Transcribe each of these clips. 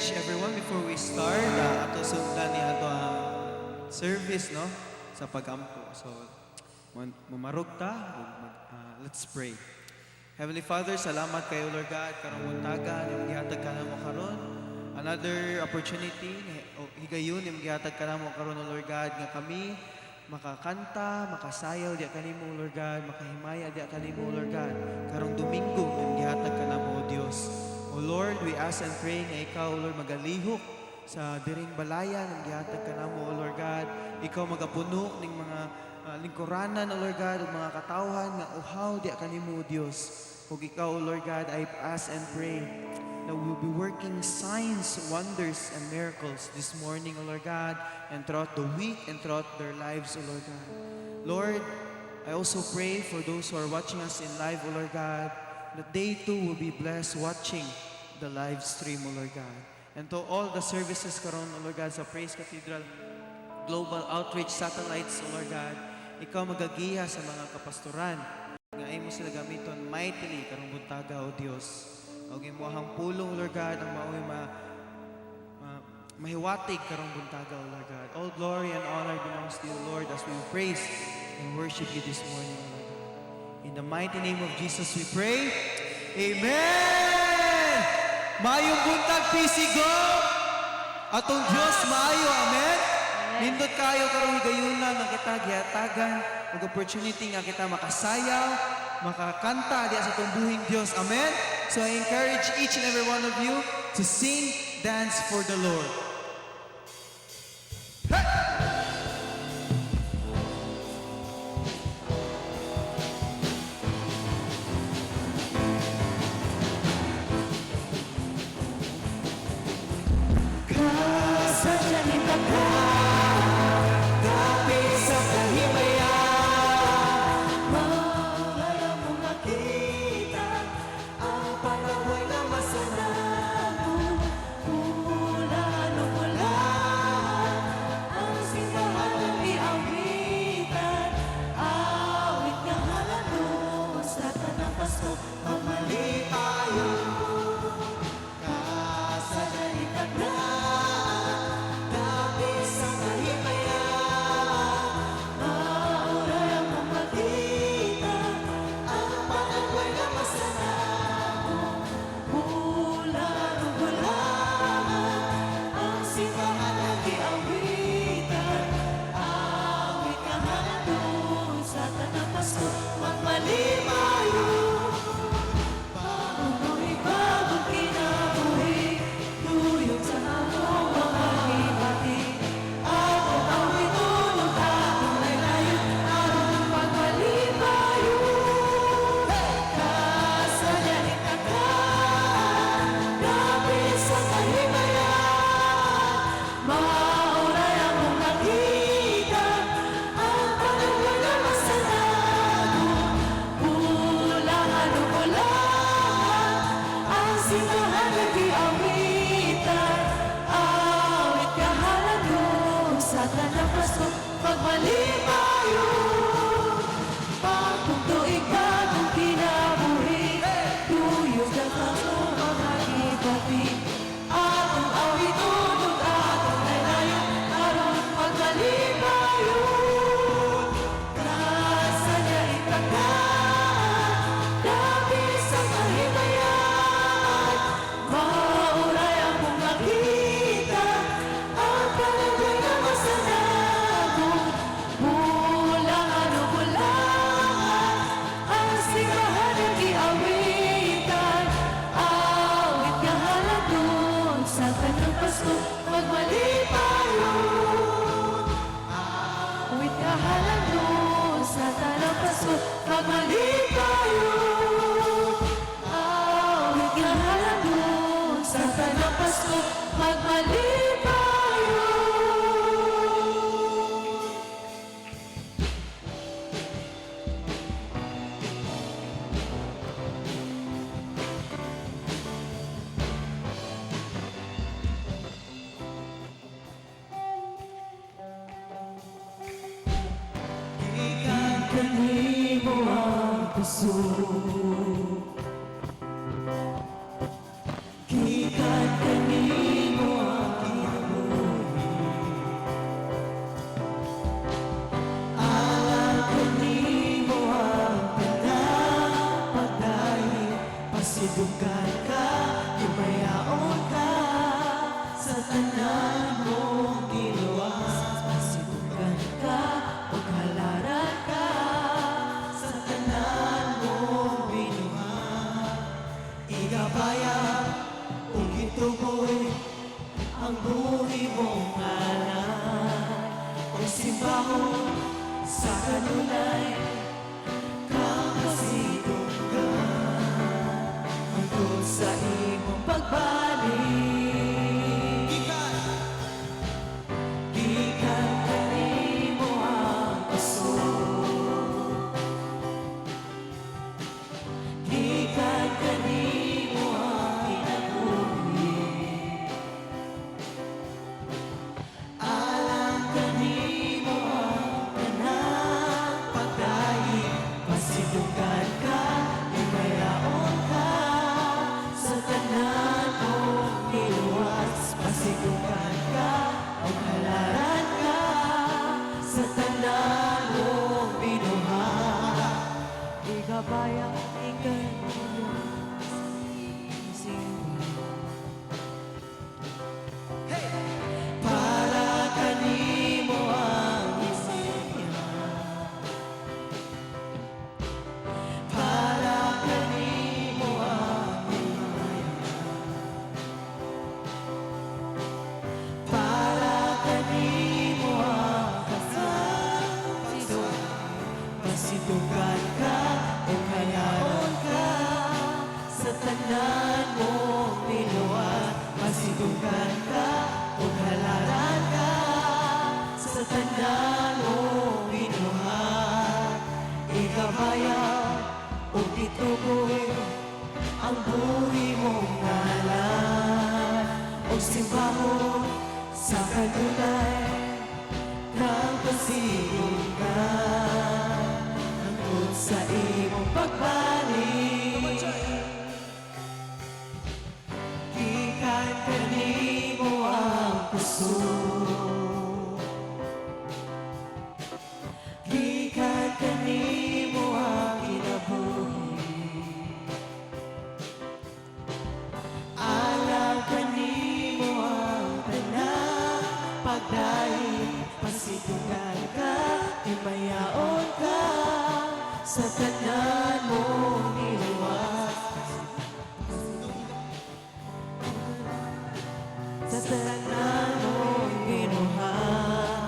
Encourage everyone before we start, ato sundan ni ato ang service, no, sa pagampo. So, mumarog ta, ug let's pray. Heavenly Father, salamat kayo, Lord God, karong buntaga, imong gihatag kanamo karon. Another opportunity, o higayon, imong gihatag kanamo karon, O Lord God, nga kami makakanta, makasayaw diha kanimo, Lord God, makahimaya diha kanimo, Lord God. Karong Domingo, imong gihatag kanamo, O Dios. O Lord, we ask and pray nga ikaw, O Lord, magalihok sa diring balayan ang gihatag kanamo, O Lord God. Ikaw magapuno ning mga lingkuranan, O Lord God, ug mga katawhan nga uhaw diha kanimo, O Dios. Ug ikaw, O Lord God, I ask and pray that we will be working signs, wonders, and miracles this morning, O Lord God, and throughout the week and throughout their lives, O Lord God. Lord, I also pray for those who are watching us in live, O Lord God, that they too will be blessed watching the live stream, O Lord God. And to all the services karon, O Lord God, sa Praise Cathedral Global Outreach Satellites, O Lord God, ikaw magagiya sa mga kapastoran nga imo sila gamiton mightily karong buntaga, O Dios. Og imong pulong, Lord God, ang mao'y mahiwatig karong buntaga, O Lord God. All glory and honor belongs to you, Lord, as we praise and worship you this morning, O Lord God. In the mighty name of Jesus we pray. Amen! Maayong buntag, PCGO! Atong Diyos maayo, amen? Nindot kayo karong higayuna nga kita gihatagan og opportunity nga kita makasayaw, makakanta diha sa atong buhing Dios. Amen? So I encourage each and every one of you to sing, dance for the Lord. Hey! Kasadya ka, dapit sa kahimayan. Mauraya mong makita ang panagway nga masanabot. Bulan o bulan, ang simbahan ng giawitan. Awit nga haladoon sa tanang Pasko, pagmalipayo. Kasadya na, dapit sa kahimayan. Mauraya mong makita ang panagway nga masanabot. Bulan o bulan, ang simbahan ng giawitan. Awit nga haladoon sa tanang Pasko, magmalipayo. Bagong tuig, bagong kinabuhi, tuyog sa among mga gibati. Atong awiton ug atong laylayon, aron pagmalipayo. Kasadya ka, dapit sa kahimayan. Mauraya mong nakita ang panagway nga masanabot. Bulan o bulan, ang simbahan ng giawitan. Awit nga haladoon sa tanang Pasko, pagmalipayo. Bagong tuig, bagong kinabuhi, tuyog ang among mga gibati. Atong awiton ug atong laylayon, aron pagmalipayo. Kasadya ka, dapit sa kahimayan. Mauraya mong makita ang panagway nga masanabot. Bulan o bulan, ang simbahan ng giawitan. Awit nga haladoon sa tanang Pasko, magmalipayo. Awit nga haladoon sa tanang Pasko, magmalipayo. Awit nga haladoon sa tanang Pasko, magmalipayo. Gikan kanimo ang kusog, gikan kanimo. Pasidunggan ka, himayaon ka sa tanan mong giluwas. Pasidunggan ka, ug halaran ka sa tanan mong binuhat. Igabaya ug gitugoy ang buhi mong alay ug simbahon sa kanunay kang pasidunggan hangtod sa imong pagbalik. Gikan kanimo ang kusog. Gikan kanimo ang kinabuhi. Alang kanimo ang tanang pagdaig. Pasidunggan ka, himayaon ka sa tanan mong niluwas. Pasidunggan ka, ug halaran ka sa tanan mong binuhat. Igabaya, ikaw simba. Para kanimo ang himaya. Para kanimo ang himaya. Para kanimo ang kasal. Pasidunggan ka ug halaran ka sa tanan mong niluwas. Pasidunggan ka ug halaran ka sa tanan mong binuhat. Igabaya ug gitugoy ang buhi mong alay ug simbahon sa kanunay kang pasidunggan hangtod sa imong pagbalik. Gikan kanimo ang kusog. Gikan kanimo ang kinabuhi. Alang kanimo ang tanang pagdaig. Pasidunggan ka, himayaon ka sa tanan mong niluwas. Sa tanan mong binuhat.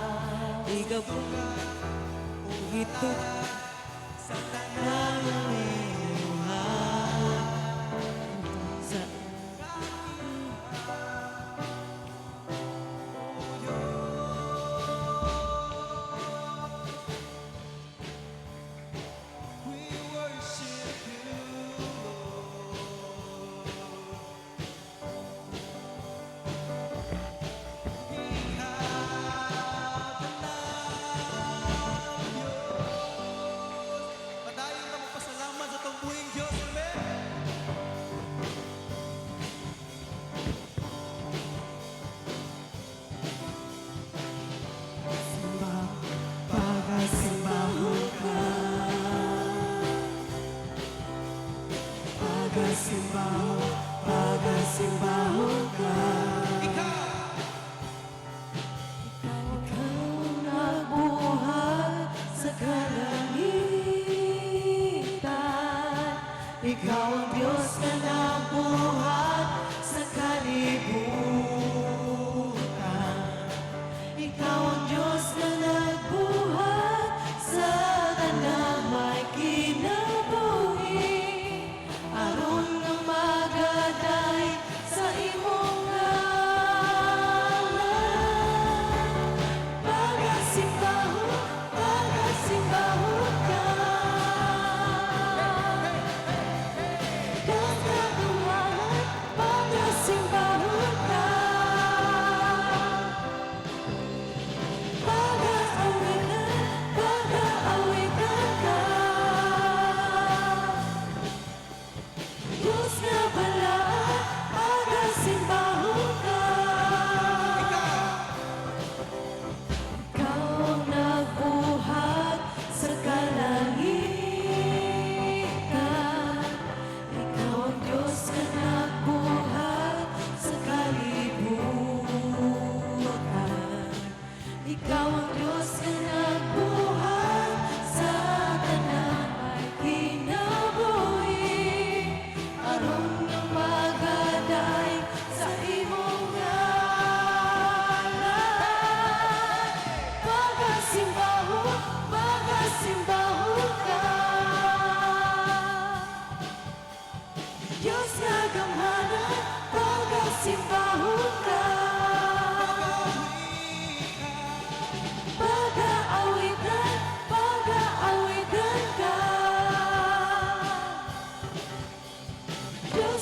Ikaw ito sa tanan mong binuhat. Sa We worship you, Lord. Ikaw tanang Diyos. Padayon ta magpasalamat sa atong buhing Diyos. Amen. Simba, pagasimbahon ka. Pagasimbahon, pagasimbahon ka. Ikaw! Ikaw ang nagbuhat sa kalangitan. Ikaw ang Diyos na nagbuhat sa kalibutan. Ikaw ang Diyos na nagbuhat sa tanang may kinabuhi, aron nga magaday sa imong ngalan.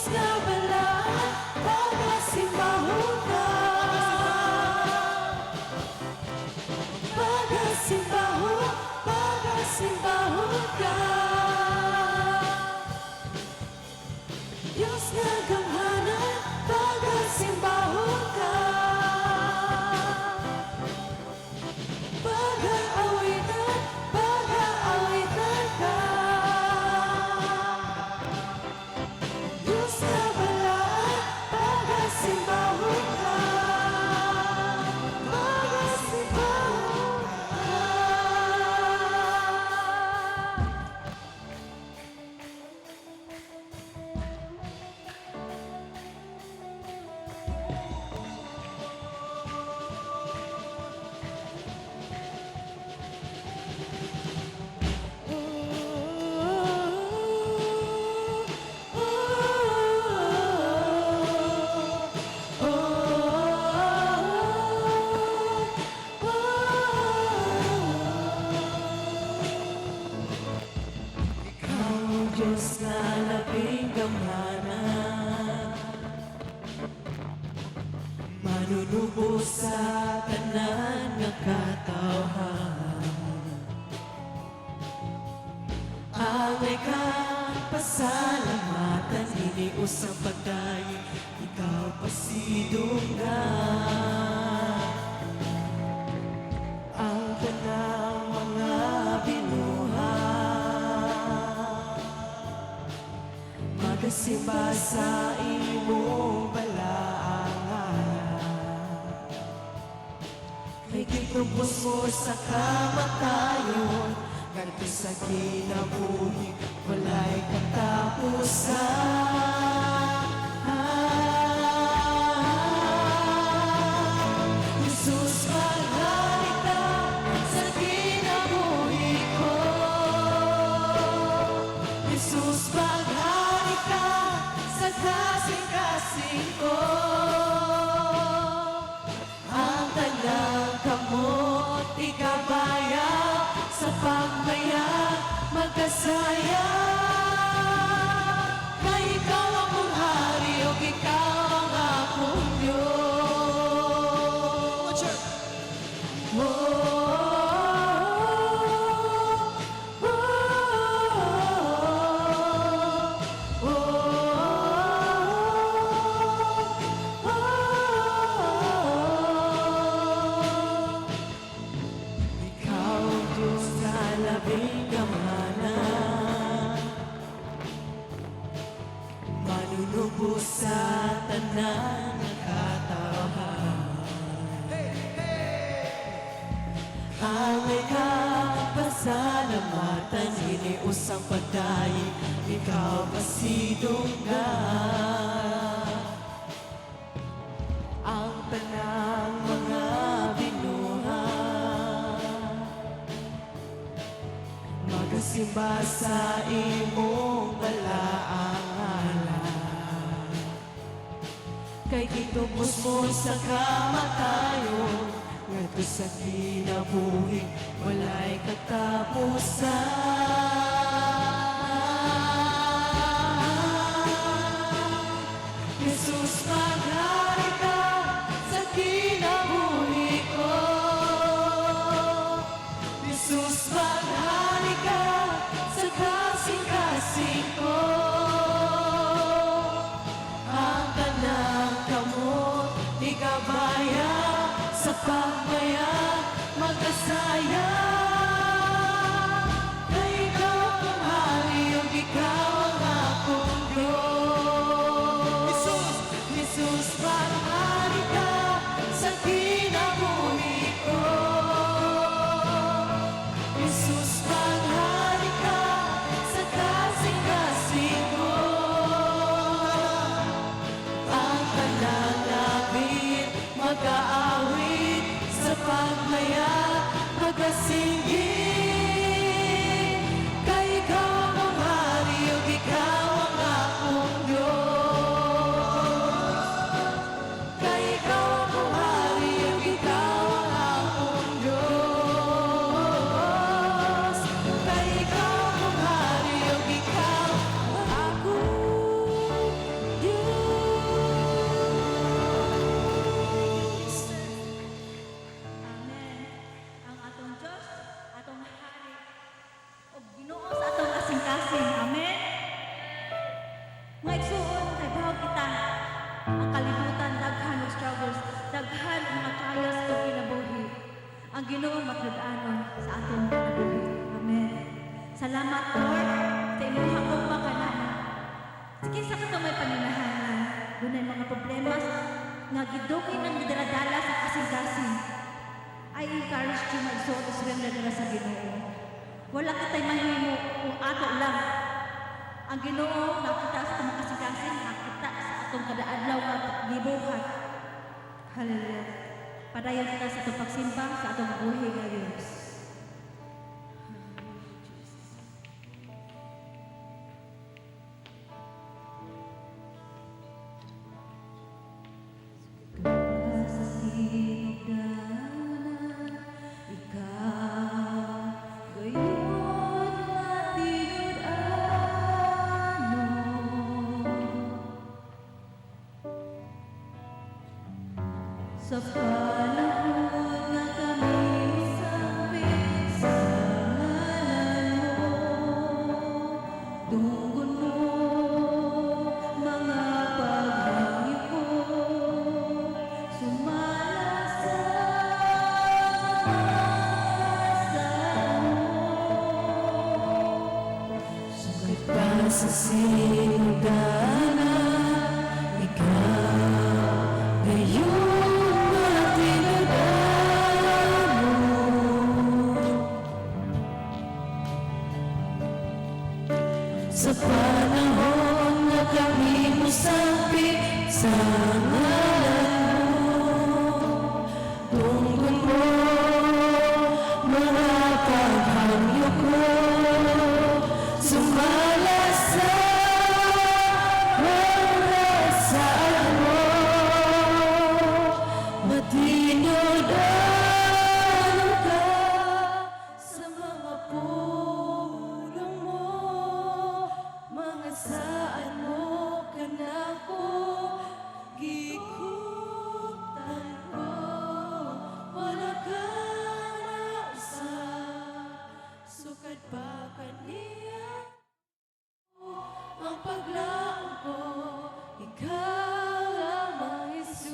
Diyos nga balaan, pagasimbahon ka. Pagasimbahon, pagasimbahon ka. Diyos nga gamhanan, pagasimbahon ka. Pag-aawitan, pag-aawitan ka. Diyos nga balaan, pagasimbahon ka. Pagasimbahon ka. Ikaw, Diyos na labing gamhanan, manunubos sa tanan nga katawhan. Angay ka pasalamatan, hiniusang pagdayon, ikaw pasidunggan. Ang tanang mga binuhat magasimba sa imong balaang ngalan. Kay gitumos mo sa kamatayon, ngadto sa kinabuhi walay katapusan. Jesus, maghari ka sa kinabuhi ko. Jesus, maghari ka sa kasing-kasing ko. Ang tanang kamot, ikabayag sa pagmayag, magkasaya. Kay ikaw akong hari, ug ikaw ang akong Diyos. Oh. Ikaw, Diyos na labing gamhanan, manunubos sa tanan ng katawhan. Angay ka pasalamatan, hiniusang pagdayi, ikaw pasidunggan. Ang tanang mga binuhat magasimba sa imong balaang ngalan. Kay gitubos mo sa kamatayon, ngadto sa kinabuhi walay katapusan. Jesus, maghari ka sa kinabuhi ko. Jesus, maghari ka sa kasing-kasing ko. Ang tanang kamot, ikabaya sa pagmayag, magkasaya. Kay ikaw ang hari, ug ikaw ang akong Diyos. Jesus! Jesus, maghari ka sa kinabuhi ko. Jesus, maghari ka sa kasing-kasing ko. Ang tanang langit mag-aawit sa pagmayag, magasinggit. Kay ikaw ang hari, ug ikaw ang akong Diyos. Kay ikaw ang hari, ug ikaw ang akong Diyos. Kay ikaw ang hari, ug ikaw ang akong Diyos. Dunay mga problema nga gidugay nang gidaladala sa kasing-kasing. I encourage you, my soul, to surrender nila sa Ginoo. Wala kitay mahimo kung ato lang. Ang Ginoo nakita sa atong kasing-kasing, nakita sa atong kada adlaw nga gibuhat. Hallelujah. Padayon kita sa atong pagsimba sa atong buhi nga Dios. Hallelujah, Jesus. Sa sinugdanan, ikaw gayon matinud-anon. Sa panahon nga kami mosampit sa ngalan mo, dunggon mo mga paghangyo ko, sumala sa saad mo. Sukad pa sa sinugdanan, ikaw gayon matinud-anon. Sa panahon nga kami mosampit sa ngalan mo, dunggon mo mga paghangyo ko, sumala sa mga saad mo. Matinud-anon ka sa mga pulong mo, mga saad mo kanako, gikutan ko, wala kang nausa, sukad pa kaniya ang paglaom ko, ikaw lamang, Jesus.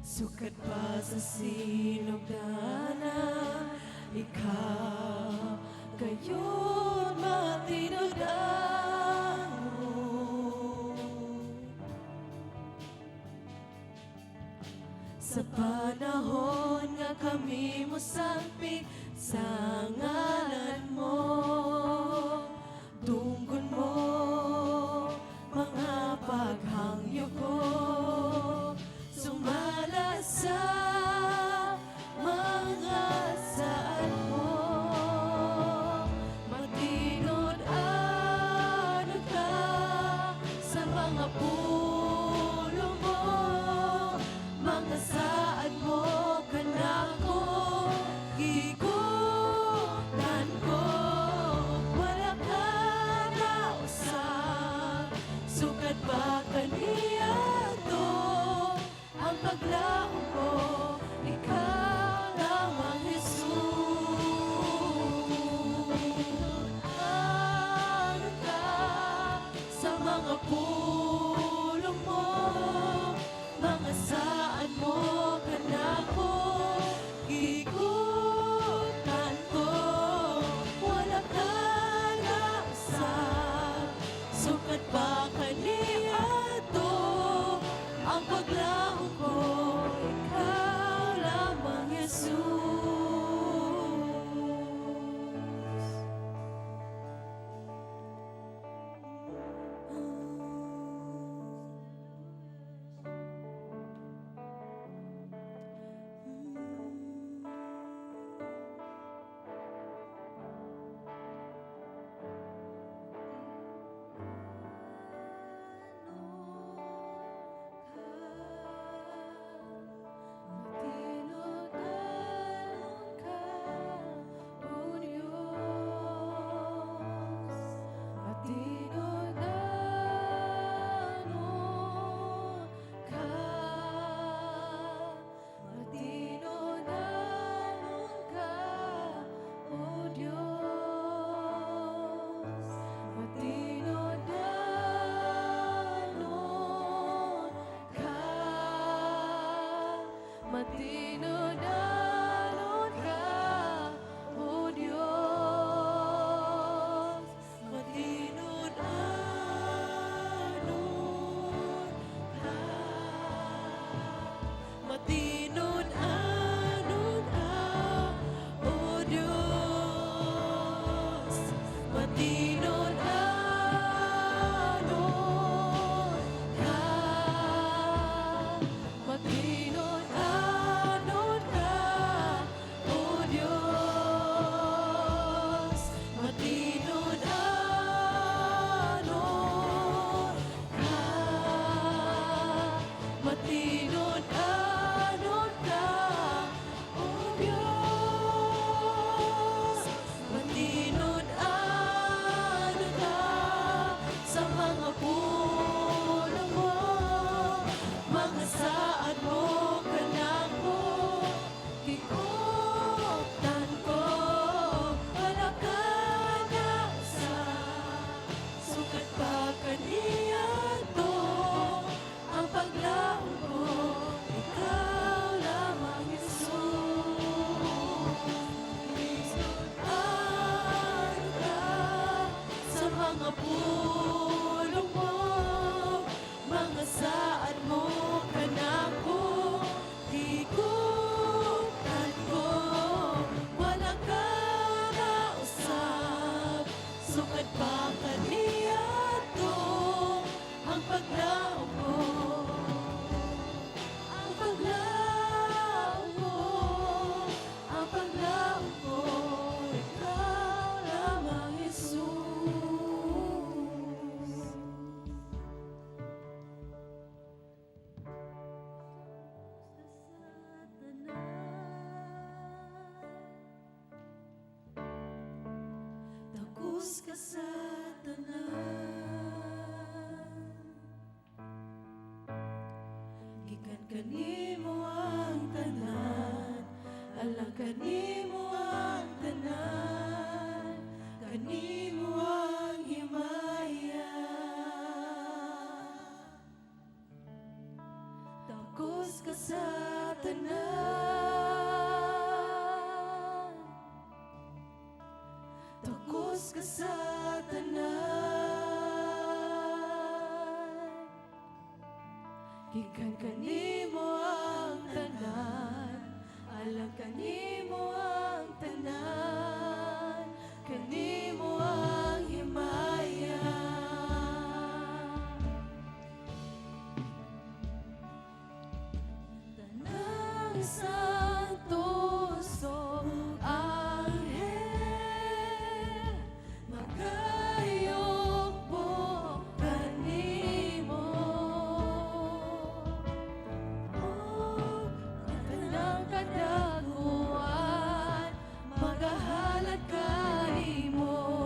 Sukad pa sa sinugdanan, ikaw gayon matinud-anon. Sa panahon nga kami mosampit sa ngalan mo, dunggon mo mga paghangyo ko, sumala sa mga saad mo. Matinud-anon ka sa mga pulong mo, mga saad mo kanako, gikutan ko. Matinud-anon ka, matinud-anon ka, O Diyos. Matinud-anon ka, matinud-anon ka, O Diyos. Matinud-anon ka sa mga pulong mo, mga saad mo kanako, gikuptan ko, wala ka nausab, sukad pa kaniadto, ang paglaom ko, ikaw lamang, Jesus. Matinud-anon ka sa mga pulong mo, mga saad mo kanako, gikuptan ko, wala ka nausab, sukad pa kaniadto, ang paglaom ko, ang paglaom ko, ang paglaom ko, ikaw lamang, Jesus. Takos ka sa tanan, gikan kanimo ang tanan, alang kanimo ang tanan, kanimo ang himaya. Takos ka sa tanan, takos ka sa tanan, gikan kanimo ang tanan, alang kanimo ang tanan, kanimo ang himaya. Tanang santos ug anghel magayugbo kanimo, ug ang tanang kadakuan magahalad kanimo.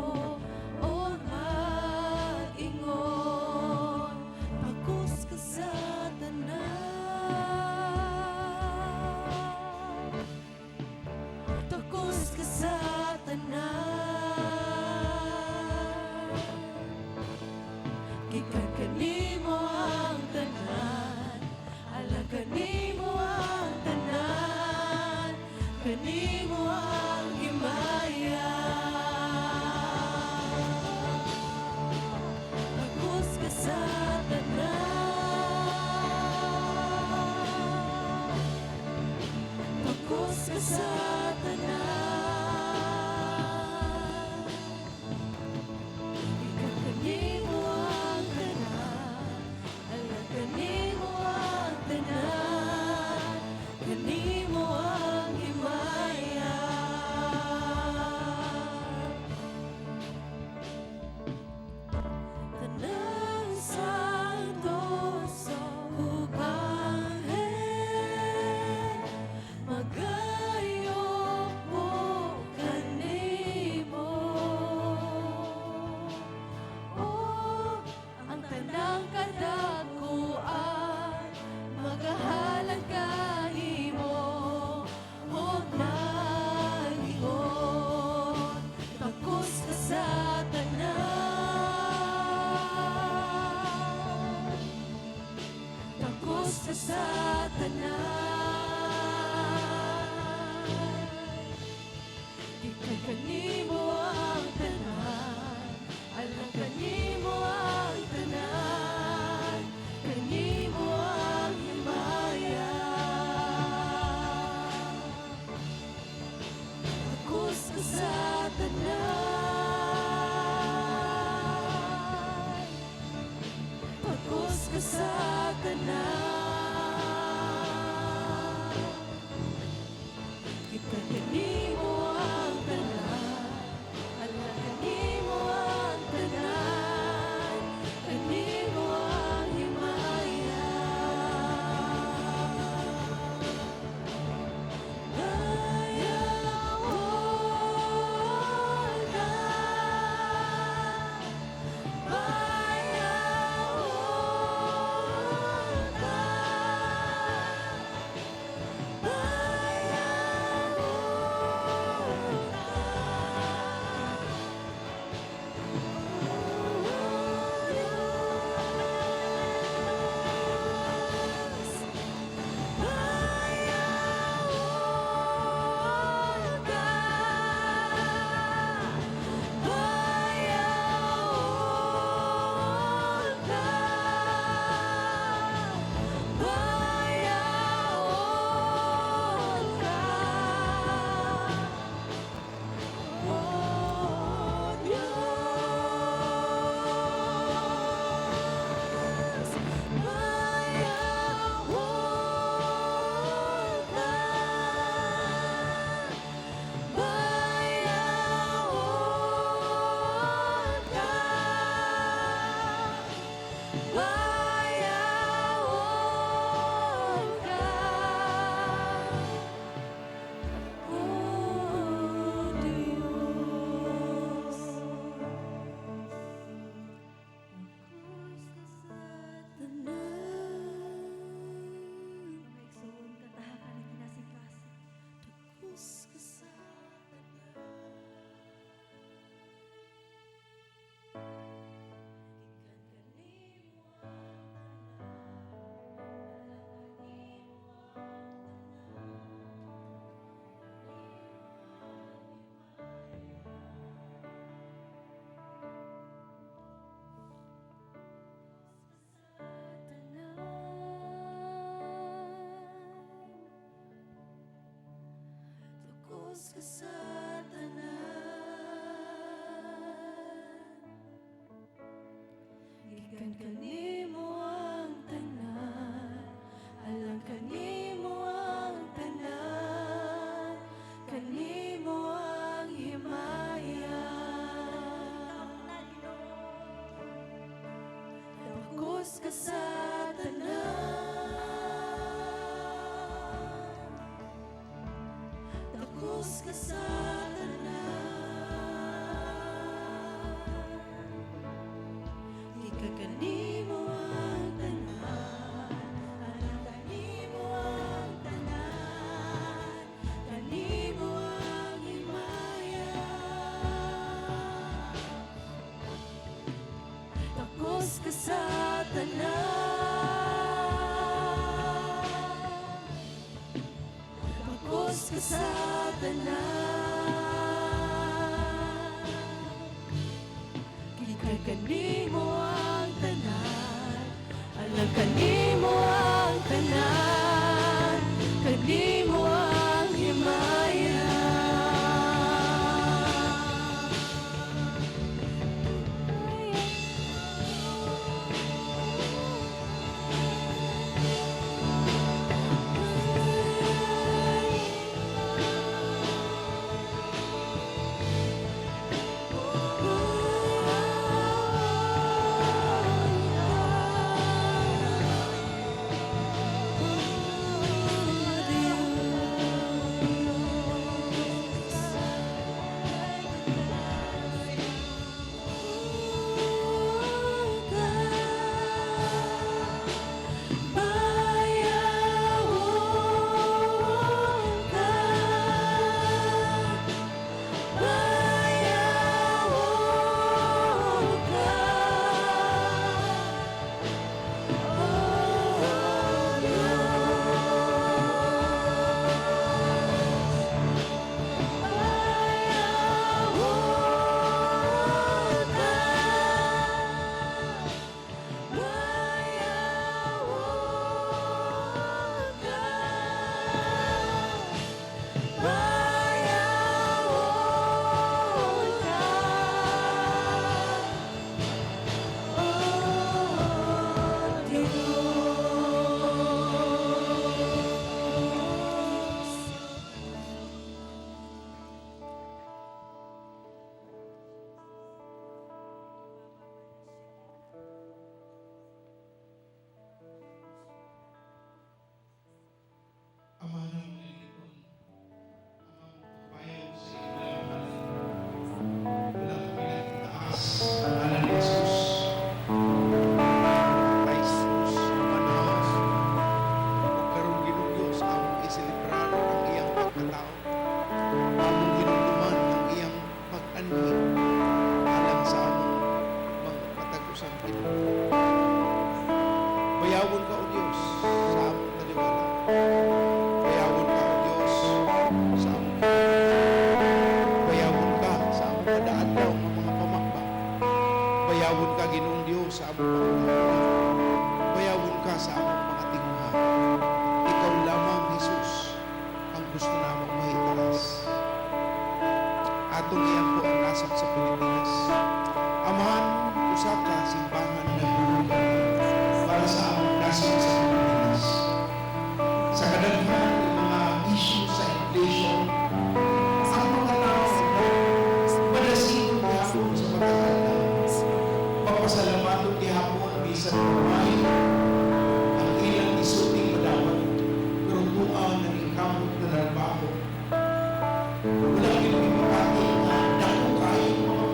Takos ka sa tanan. Gikan kanimo ang tanan, alang kanimo ang tanan, kanimo ang himaya. Takos ka sa tanan. Takos ka sa tanan. Gikan kanimo ang tanan, alang kanimo ang tanan, kanimo ang himaya. Takos ka sa tanan. Takos ka sa tanan. Gikan kanimo ang tanan, alang kanimo ang tanan, kanimo ang himaya. Bayawon ka, bayawon ka, O Diyos. Bayawon ka, bayawon ka, bayawon ka, O Diyos. Ama ng lingkod, Amang payo sa iyong ngalan. Walang kabilang itaas ang ngalan ni Jesus. Kay Jesus, manahos, ug karong Ginoong Diyos, among iselebrar ang iyang pagkatao. Among hinumduman ang iyang pag-anhi alang sa among mga matag-usang Ginoo. Bayawon ka, O Diyos, sa among taliwala. Bayawon ka, O Diyos, sa among kinabuhi. Bayawon ka sa among kada-adlaw nga mga pamakba. Bayawon ka, Ginoong Diyos, sa among pangutana. Bayawon ka sa among mga tinguha. Ikaw lamang, Jesus, ang gusto namong mahitaas. Atong iampo ang nasod sa Pilipinas. Amahan, usa ka simbahan na para sa among nasod sa Pilipinas. Sa kadaghan ng mga issue sa inflation, ang mga tao na madasig gihapon sa pagkakadlaw. Papasalamaton gihapon bisan gamay ang ilang isulting madawat. Pero tua naningkamot na trabaho. Wala gyud mapati nga dako kaayo mga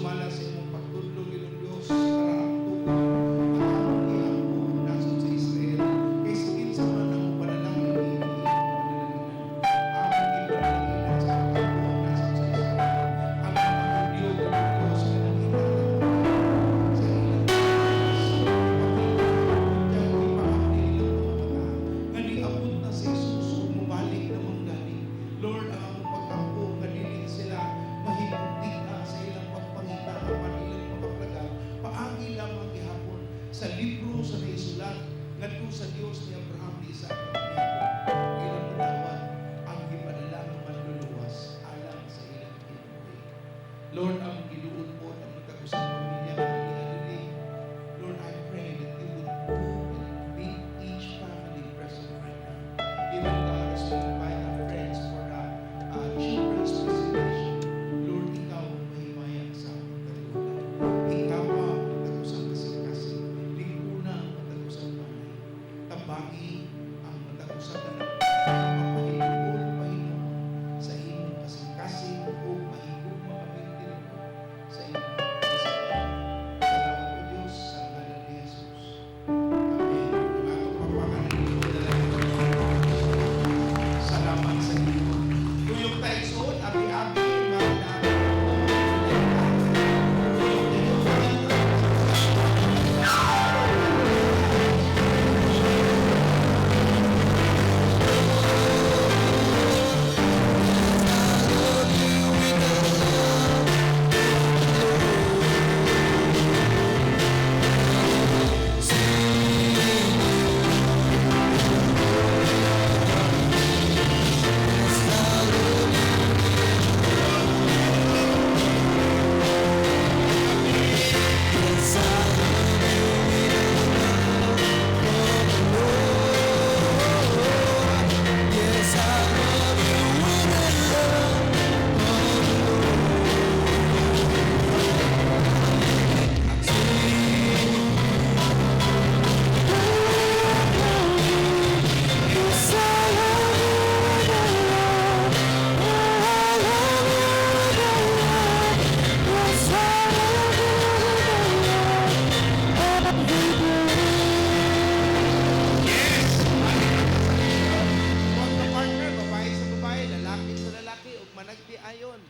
Sumala sa imong pagtudlo, Ginoong Diyos, karaang tuig, ang among giampo ang nasod sa Israel. Kay sa kinsa man ang panalangin niini, imong panalangin. Among gipanalangin sa pag-ampo ang nasod sa Israel. Ang mga Hudyo, Ginoong Diyos, nga nangita sa ilang Pilipinas, ipakita ang ipahamli ilang mga mata, nga niabot na si Jesus ug mobalik naman gani. Lord, ang among pag-ampo nga dili sila mahimong tika sa ilang pagpangita apan ilang pagkaplagan, paagi lamang gihapon sa libro sa naisulat ngadto sa Dios ni Abraham, ni Isaac, ug ni Jacob, ilang madawat ang gipadala nga manluluwas alang sa ilang kinabuhi. Lord, ang giduol po ang matag usang pamilya nga diri. Lord, I pray that you would move and meet each family present right now. Even God, as we invite our friends for the children's presentation, Lord, ikaw ang mahimaya sa among kaliwatan. Ikaw ang matag usang kasing-kasing, lingkuna ang matag usang balay. Tabangi ang matag usang anak. Mapahiluol, Panginoon, sa imong kasing-kasing ug mahigugma kami tinuod sa imong kasing. Salamat o Diyos sa ngalan ni Jesus. Amen. Ang atong palakpakan ang Salamat sa Ginoo. Kuyog tayo igsoon, abi-abi, mahal na Kuyog tayo. Yes, I love you with the love of the Lord. Yes, I love you with the love. Oh, I love you with the love. Yes, I love you with the love of the Lord. Yes! Huwag ka partner, babae sa babae, lalaki sa lalaki, ug managdi ayon.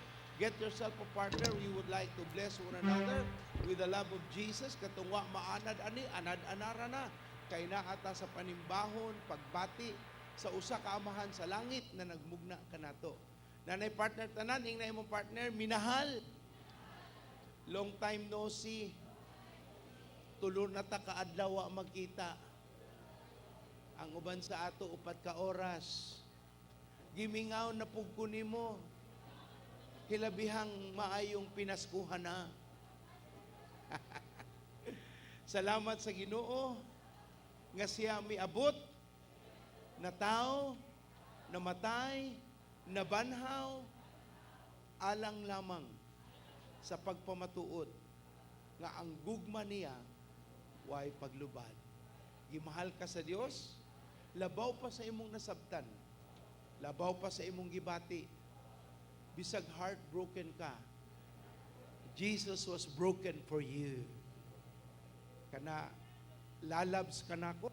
Get yourself a partner. You would like to bless one another with the love of Jesus. Katong wa maanad ani, anad-anara na. Kay naa ta sa panimbahon, pagbati sa usa ka amahan sa langit na nagmugna kanato. Nanay partner tanan, ingna imong partner, "Minahal. Long time no see. Tulo na ta kaadlaw wa magkita." Ang uban sa ato, 4 ka oras. "Gimingaw na pug ko nimo. Hilabihang maayong pinaskuhan na." Salamat sa Ginoo nga siya miabot, nataw, namatay, nabanhaw alang lamang sa pagpamatuod nga ang gugma niya way paglubad. Gimahal ka sa Dios, labaw pa sa imong nasabtan, labaw pa sa imong gibati. Bisag heartbroken ka, Jesus was broken for you. Kana lalabs ka nako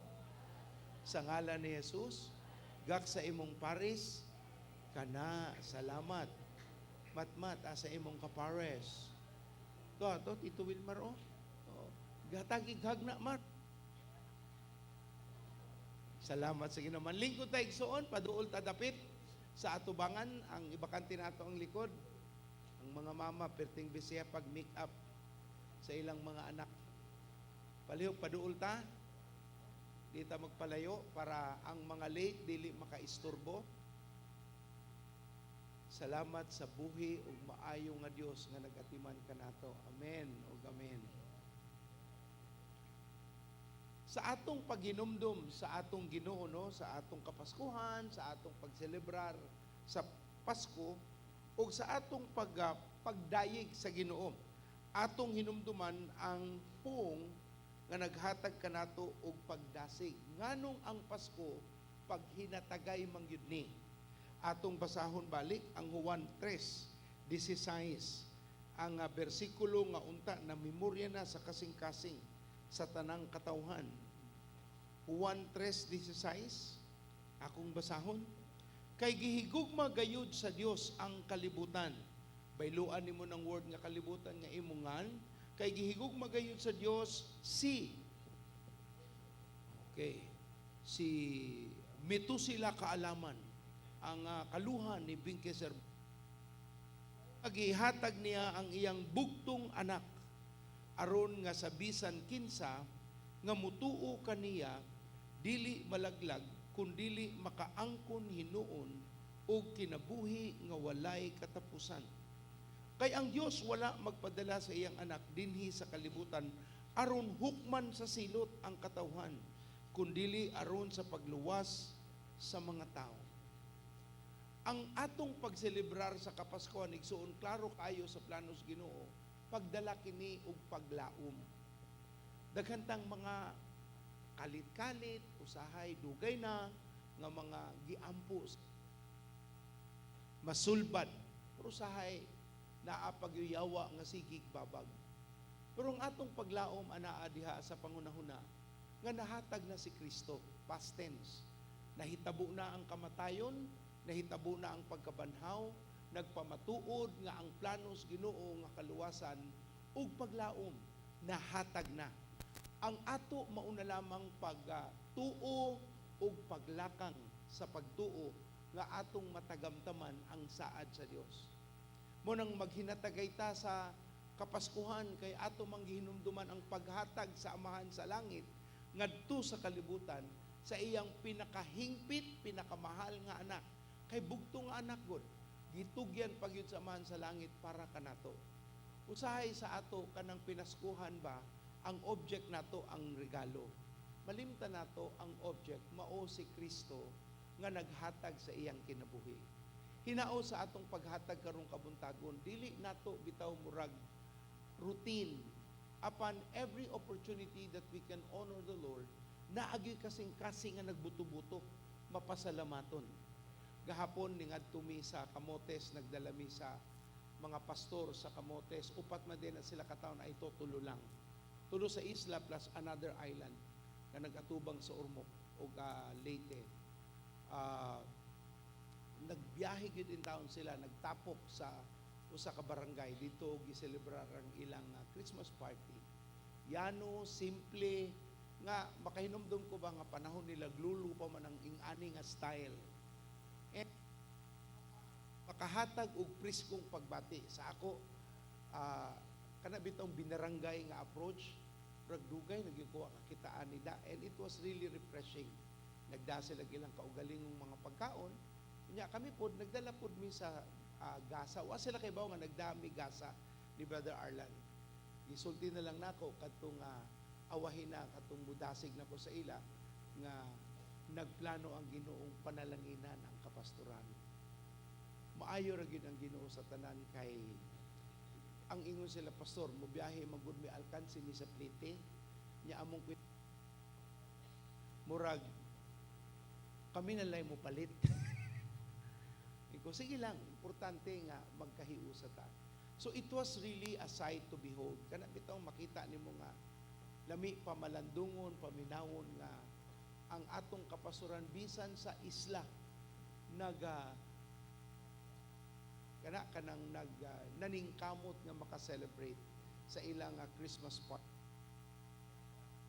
sa ngalan ni Jesus, gak sa imong pares, kana salamat. Matmat asa imong kapares. To, to Tito Wilmar oh. Oh. Gatag hagna mar. Salamat sa Ginoo. Lingkod ta, igsoon, paduol ta dapit sa atubangan, ang ibakante nato ang likod. Ang mga mama perting bisaya pag make up sa ilang mga anak. Palihog paduol ta. Di ta magpalayo para ang mga late dili makaistorbo. Salamat sa buhi ug maayo nga Dios nga nagatiman kanato. Amen ug amen. Sa atong paghinumdum sa atong Ginoo, no, sa atong Kapaskuhan, sa atong pagselebrar sa Pasko ug sa atong pagdayeg sa Ginoo, atong hinumduman ang puong nga naghatag kanato og pagdasig. Nganong ang Pasko paghinatagay man gyud ni? Atong basahon balik ang Juan 3:16. Ang bersikulo nga unta na memorya na sa kasing-kasing sa tanang katawhan. Juan 3:16, akong basahon. "Kay gihigugma gayud sa Dios ang kalibutan." Bayluan nimo ng word nga kalibutan nga imungan. Kay gihigugma gayud sa Dios si, okay, si Metusela Kaalaman, ang kaluhan ni Binke Sir. Gihatag niya ang iyang bugtong anak aron nga sa bisan kinsa nga mutuo kaniya dili malaglag kundili makaangkon hinuon og kinabuhi nga walay katapusan. Kay ang Dios wala magpadala sa iyang anak dinhi sa kalibutan aron hukman sa silot ang katawhan, kundili aron sa pagluwas sa mga tao. Ang atong pagselebrar sa Kapaskuhan, igsuon, klaro kayo sa planos Ginoo, pagdala kini og paglaom. Daghan tang mga kalit-kalit, usahay dugay na nga mga giampo masulbad, pero usahay naa pagyuyawa nga sigig babag. Pero ang atong paglaom anaa diha sa pangunahuna nga nahatag na si Kristo, past tense. Nahitabo na ang kamatayon, nahitabo na ang pagkabanhaw, nagpamatuod nga ang planos Ginoo nga kaluwasan ug paglaom nahatag na. Ang ato mauna lamang pagtuo ug paglakang sa pagtuo nga atong matagamtaman ang saad sa Dios. Mao nang maghinatagay ta sa Kapaskuhan kay ato mang gihinumduman ang paghatag sa Amahan sa langit ngadto sa kalibutan sa iyang pinakahingpit, pinakamahal nga anak. Kay bugto nga anak gud, gitugyan pagyud sa Amahan sa langit para kanato. Usahay sa ato kanang pinaskuhan ba, ang object nato ang regalo. Malimtan nato ang object mao si Kristo nga naghatag sa iyang kinabuhi. Hinaot sa atong paghatag karong kabuntagon, dili nato bitaw murag routine. Upon every opportunity that we can honor the Lord, naagi kasing-kasing nga nagbuto-buto, mapasalamaton. Gahapon ningadto mi sa Camotes, nagdala mi sa mga pastor sa Camotes, upat man din na sila katawon ay to tulo lang. Tulo sa isla plus another island nga nagatubang sa Ormoc o Leyte. Nagbiyahe gyud in town sila, nagtapok sa usa ka barangay dito giselebrar ang ilang Christmas party. Yano, simple nga makahinumdum ko ba nga panahon nila glulu pa man ang ing-ani nga style. And makahatag og preskong pagbati sa ako, kana bitong binaranggay nga approach, murag dugay na gyud ko kakitaan nila and it was really refreshing. Nagda sila ilang kaugalingong mga pagkaon. Nya kami pod nagdala pod mi sa gasa. Wa sila kay nga nagdami gasa ni Brother Arlan. Gisulti na lang nako kadtong awahin na katong mudasig nako sa ila nga nagplano ang Ginoong panalanginan ang kapastoran. Maayo ra gyud ang Ginoo sa tanan kay ang ingon sila, "Pastor, mobiyahe man gud mi, alkanse mi sa plite." Nya among murag kami na lang mo palit. Iko, sige lang, importante nga magkahiusa ta. So it was really a sight to behold. Kana bitaw makita nimo nga lami pa malandungon, paminawon nga ang atong kapastoran bisan sa isla naga kana kanang nag naningkamot nga maka-celebrate sa ilang Christmas party.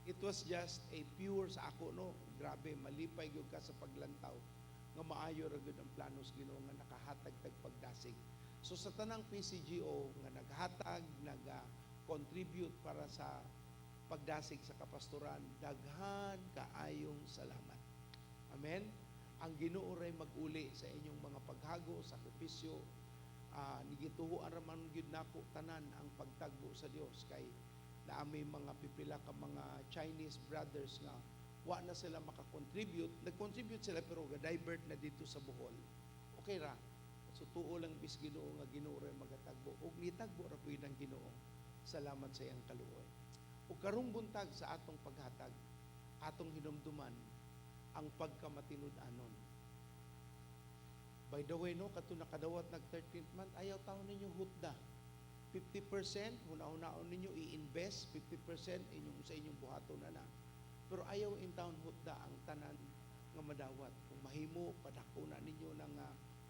It was just a pure sa ako, no. Grabe, malipay gyud ka sa paglantaw nga maayo ra gyud ang planos Ginoo nga nakahatag tag pagdasig. So sa tanang PCGO nga naghatag, naga contribute para sa pagdasig sa kapastoran, daghan kaayong salamat. Amen. Ang Ginoo ray mag-uli sa inyong mga paghago, sakripisyo. Nigituhoan ra man gyud nako tanan ang pagtagbo sa Dios kay naami mga pipila ka mga Chinese brothers nga wa na sila makakontribute. Nag-contribute sila pero ga-divert na dito sa Bohol. Okay ra. So tuo lang bis Ginoo nga Ginoo ray magatagbo ug nitagbo ra pud ang Ginoo. Salamat sa iyang kaluoy. Ug karong buntag sa atong paghatag, atong hinumduman ang pagkamatinud-anon. By the way, no, kato nakadawat nag 13th month, ayaw taon ninyo hutda. 50% huna-hunaon ninyo i-invest, 50% inyong sa inyong buhaton na na. Pero ayaw in town hutda ang tanan nga madawat. Kung mahimo, padako na ninyo ng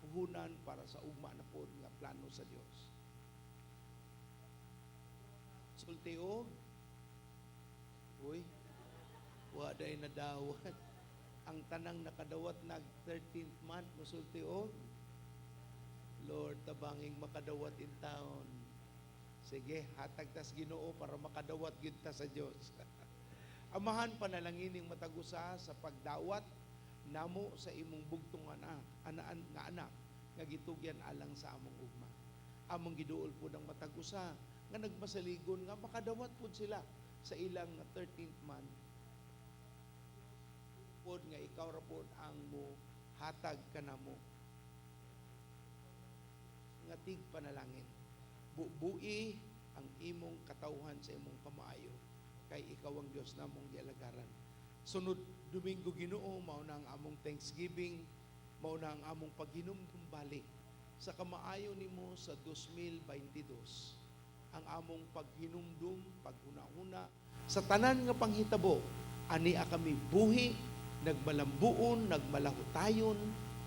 puhunan para sa ugma na pod nga plano sa Dios. Sulti og uy, wa day nadawat. Ang tanang nakadawat nag 13th month musulti og Lord, tabanging makadawat in town. Sige, hatag tas Ginoo para makadawat gyud ta sa Dios. Amahan, panalangining matag usa sa pagdawat namo sa imong bugtong anak, anaan nga anak nga gitugyan alang sa among ugma. Among giduol pud ang matag usa nga nagmasaligon nga makadawat pud sila sa ilang 13th month pod nga ikaw ra pod ang mo hatag kanamo nga tig panalangin. Bubui ang imong katawhan sa imong kamaayo kay ikaw ang Dios namong gialagaran. Sunod Domingo, Ginoo, mao na ang among Thanksgiving, mao na ang among paghinumdum balik sa kamaayo nimo sa 2022. Ang among paghinumdum, paghuna-huna sa tanan nga panghitabo, ania kami buhi, nagmalambuon, nagmalahutayon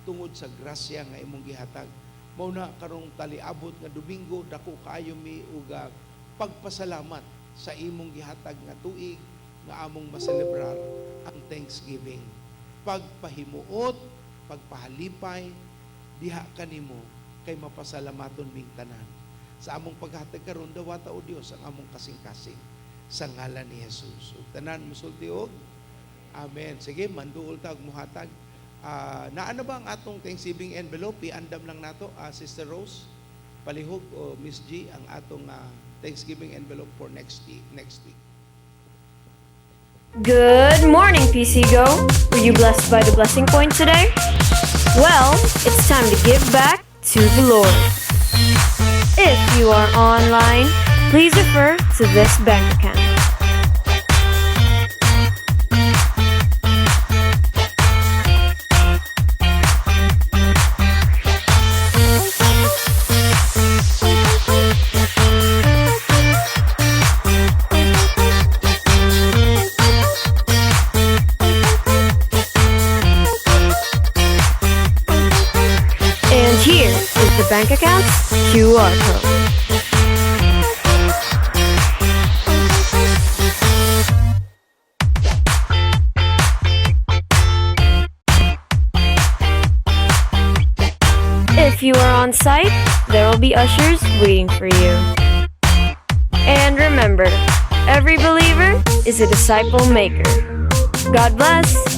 tungod sa grasya nga imong gihatag. Mao na karong taliabot nga Domingo, dako kaayo mi og pagpasalamat sa imong gihatag nga tuig nga among maselebrar ang Thanksgiving. Pagpahimuot, pagpahalipay diha kanimo kay mapasalamaton ming tanan. Sa among paghatag karon, dawata o Dios ang among kasing-kasing sa ngalan ni Jesus. Ug tanan musulti og Amen. Sige, manduol ta og muhatag. Naa na ba ang atong Thanksgiving envelope? I-andam lang nato, Sister Rose, palihog o Miss G, ang atong Thanksgiving envelope for next week. Next week. Good morning, PC Go. Were you blessed by the blessing point today? Well, it's time to give back to the Lord. If you are online, please refer to this bank account. And here is the bank account's QR code. If you are on site, there will be ushers waiting for you. And remember, every believer is a disciple maker. God bless.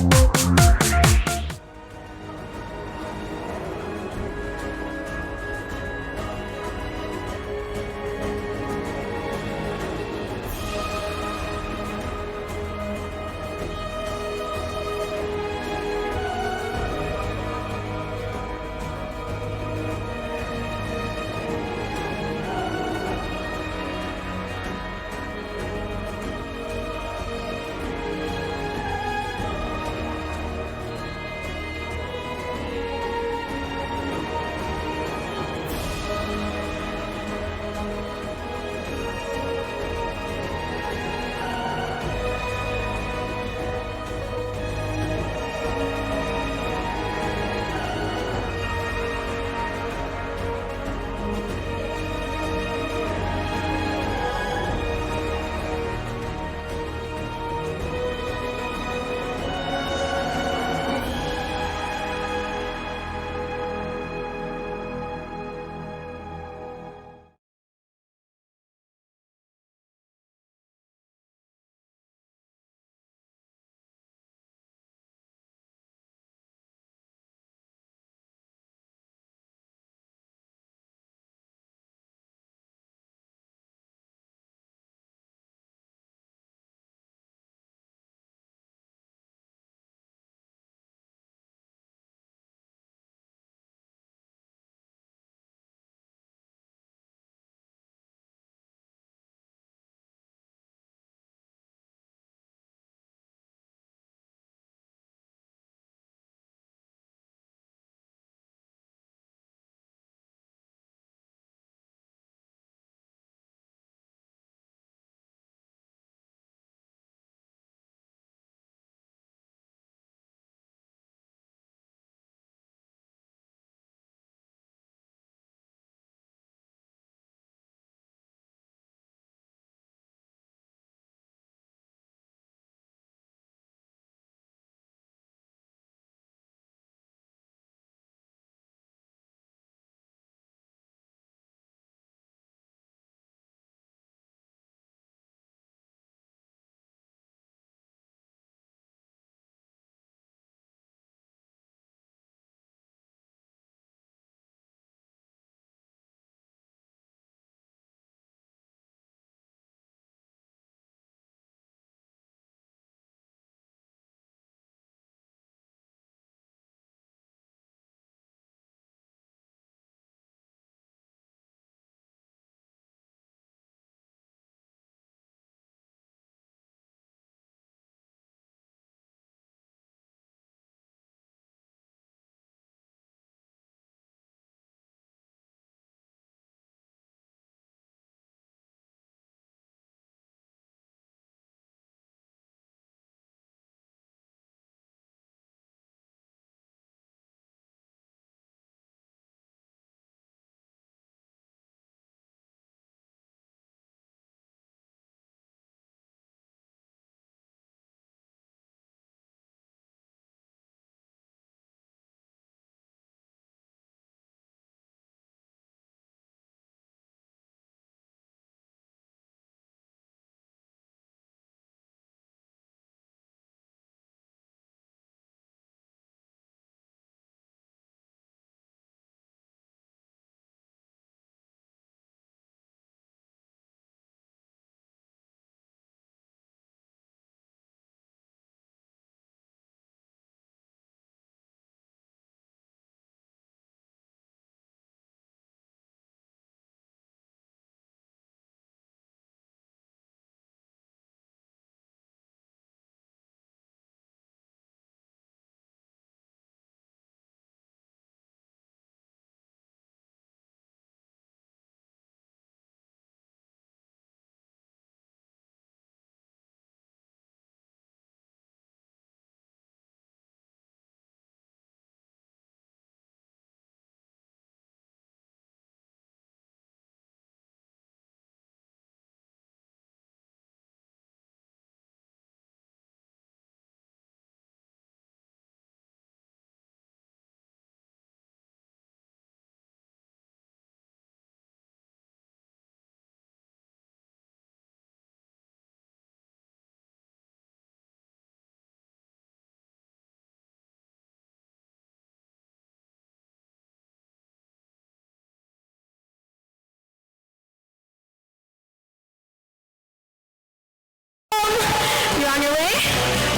On your way?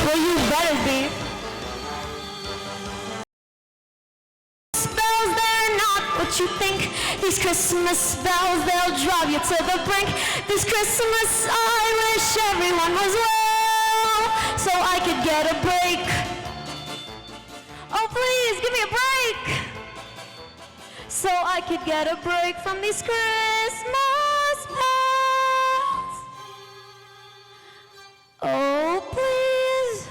Well, you better be. Bells, they're not what you think. These Christmas bells, they'll drive you to the brink. This Christmas, I wish everyone was well, so I could get a break. Oh, please, give me a break. So I could get a break from these Christmas bells. Oh, please.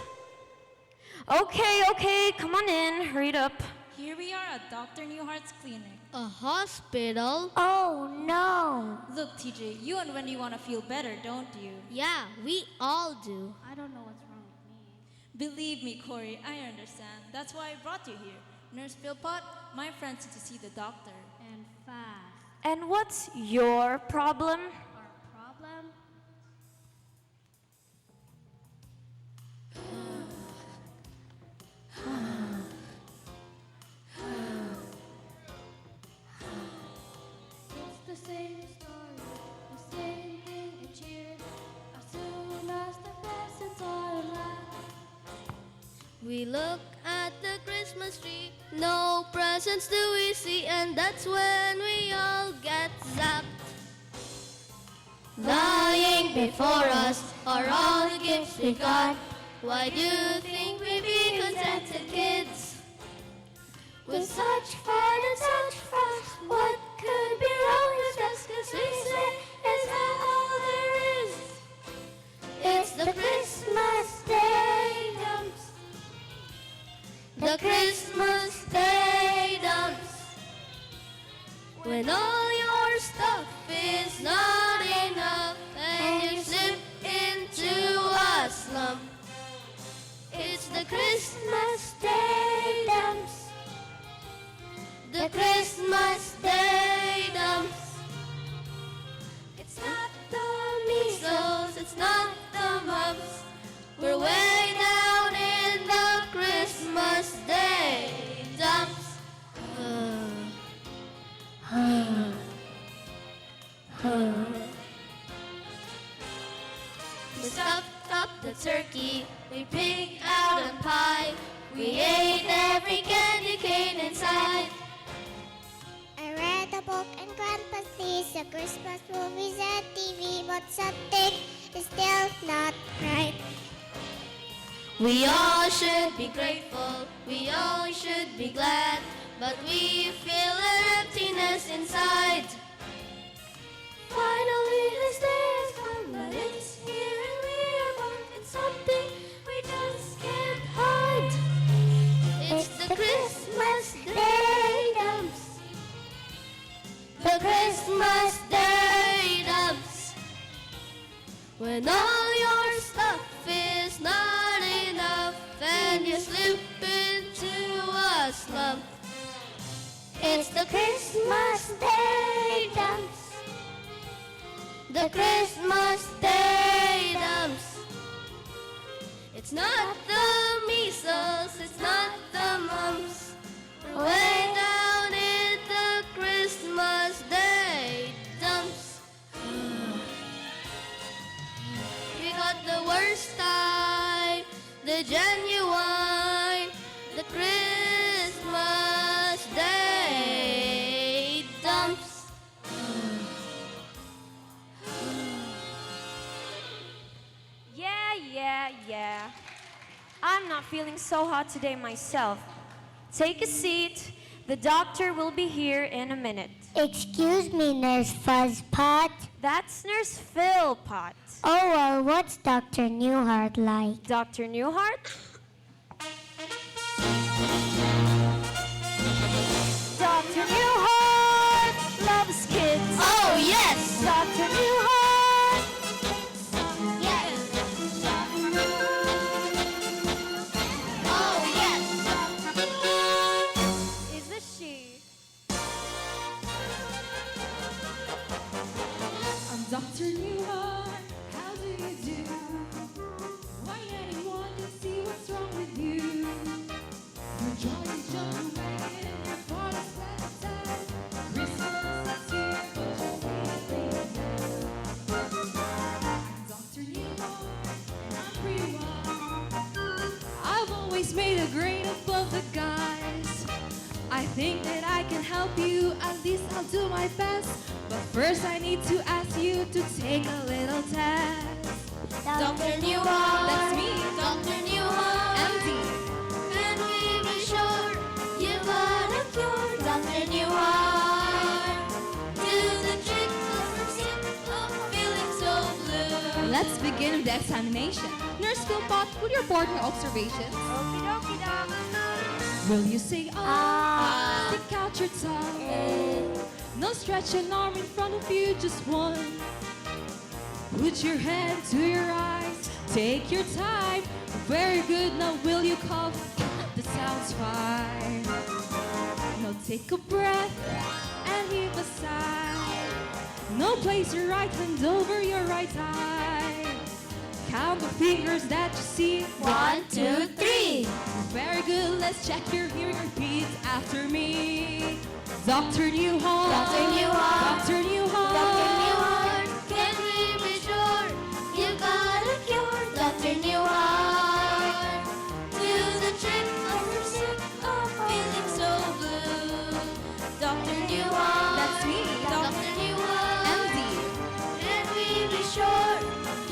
Okay, come on in. Hurry it up. Here we are at Dr. Newhart's clinic. A hospital? Oh no. Look, TJ, you and Wendy want to feel better, don't you? Yeah, we all do. I don't know what's wrong with me. Believe me, Corey, I understand. That's why I brought you here. Nurse Philpott, my friends need to see the doctor. And fast. And what's your problem? Our problem? It's the same story, the same thing each year. As soon as the presents are unwrapped. We look at the Christmas tree, no presents do we see, and that's when we all get zapped. Lying before us are all the gifts we got. Why do you think we be contented kids? With such fun and such fuss, what could be wrong with us? 'Cause we say it's not all there is. It's the Christmas Day dumps. The Christmas Day dumps. When all your stuff is not enough and you slip into a slump. It's the Christmas Day dumps. The Christmas Day dumps. It's not the measles, it's not the mumps. We're way down in the Christmas Day dumps. We stuffed up the turkey, we pigged out on pie. We ate every candy cane inside. I read a book and Grandpa sees the Christmas movies and TV, but something is still not right. We all should be grateful, we all should be glad, but we feel an emptiness inside. Finally, this day has come, but it's here and we are born. It's something we just can't hide. It's the Christmas Day dumps. The Christmas Day dumps. When all your stuff is not enough and you slip into a slump. It's the Christmas Day dumps. The Christmas Day dumps. It's not the measles, it's not the mumps. We're way down in the Christmas Day dumps. We got the worst time, the genuine, the Christmas Day dumps. Yeah. I'm not feeling so hot today myself. Take a seat. The doctor will be here in a minute. Excuse me, Nurse Fuzzpot. That's Nurse Philpott. Oh well, what's Dr. Newhart like? Dr. Newhart? Dr. Newhart loves kids. Oh, yes! Dr. Newhart. Yes! Oh, yes! Is a she. I'm Dr. Newhart, how do you do? Why anyone can see what's a grade above the guys. I think that I can help you, at least I'll do my best. But first I need to ask you to take a little test. Dr. Newhart. That's me. Dr. Newhart. MD. Can we be sure you got a cure, Dr. Newhart? Do the trick 'cause I'm sick of feeling so blue. Let's begin with the examination. Nurse Philpott, will you report her observations? Okie dokie, Doc. Will you say ah? Stick out your tongue. No stretch an arm in front of you, just one. Put your hand to your eyes. Take your time. Very good. Now will you cough? That sounds fine. Now take a breath and heave a sigh. Now place your right hand over your right eye. Count the fingers that you see. One, two, three. Very good. Let's check your hearing. Repeat after me. Dr. Newhart. Dr. Newhart. Dr. Newhart. Dr. Newhart, can we be sure you got a cure, Dr. Newhart? Do the trick, 'cause I'm sick of feeling so blue. Dr. Newhart. That's me. Dr. Newhart. MD. Can we be sure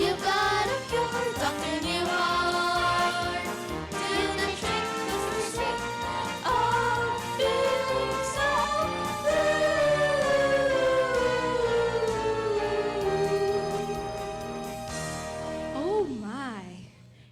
you got a cure, Dr. Newhart? Do the trick, 'cause I'm sick of feeling so blue. Oh my.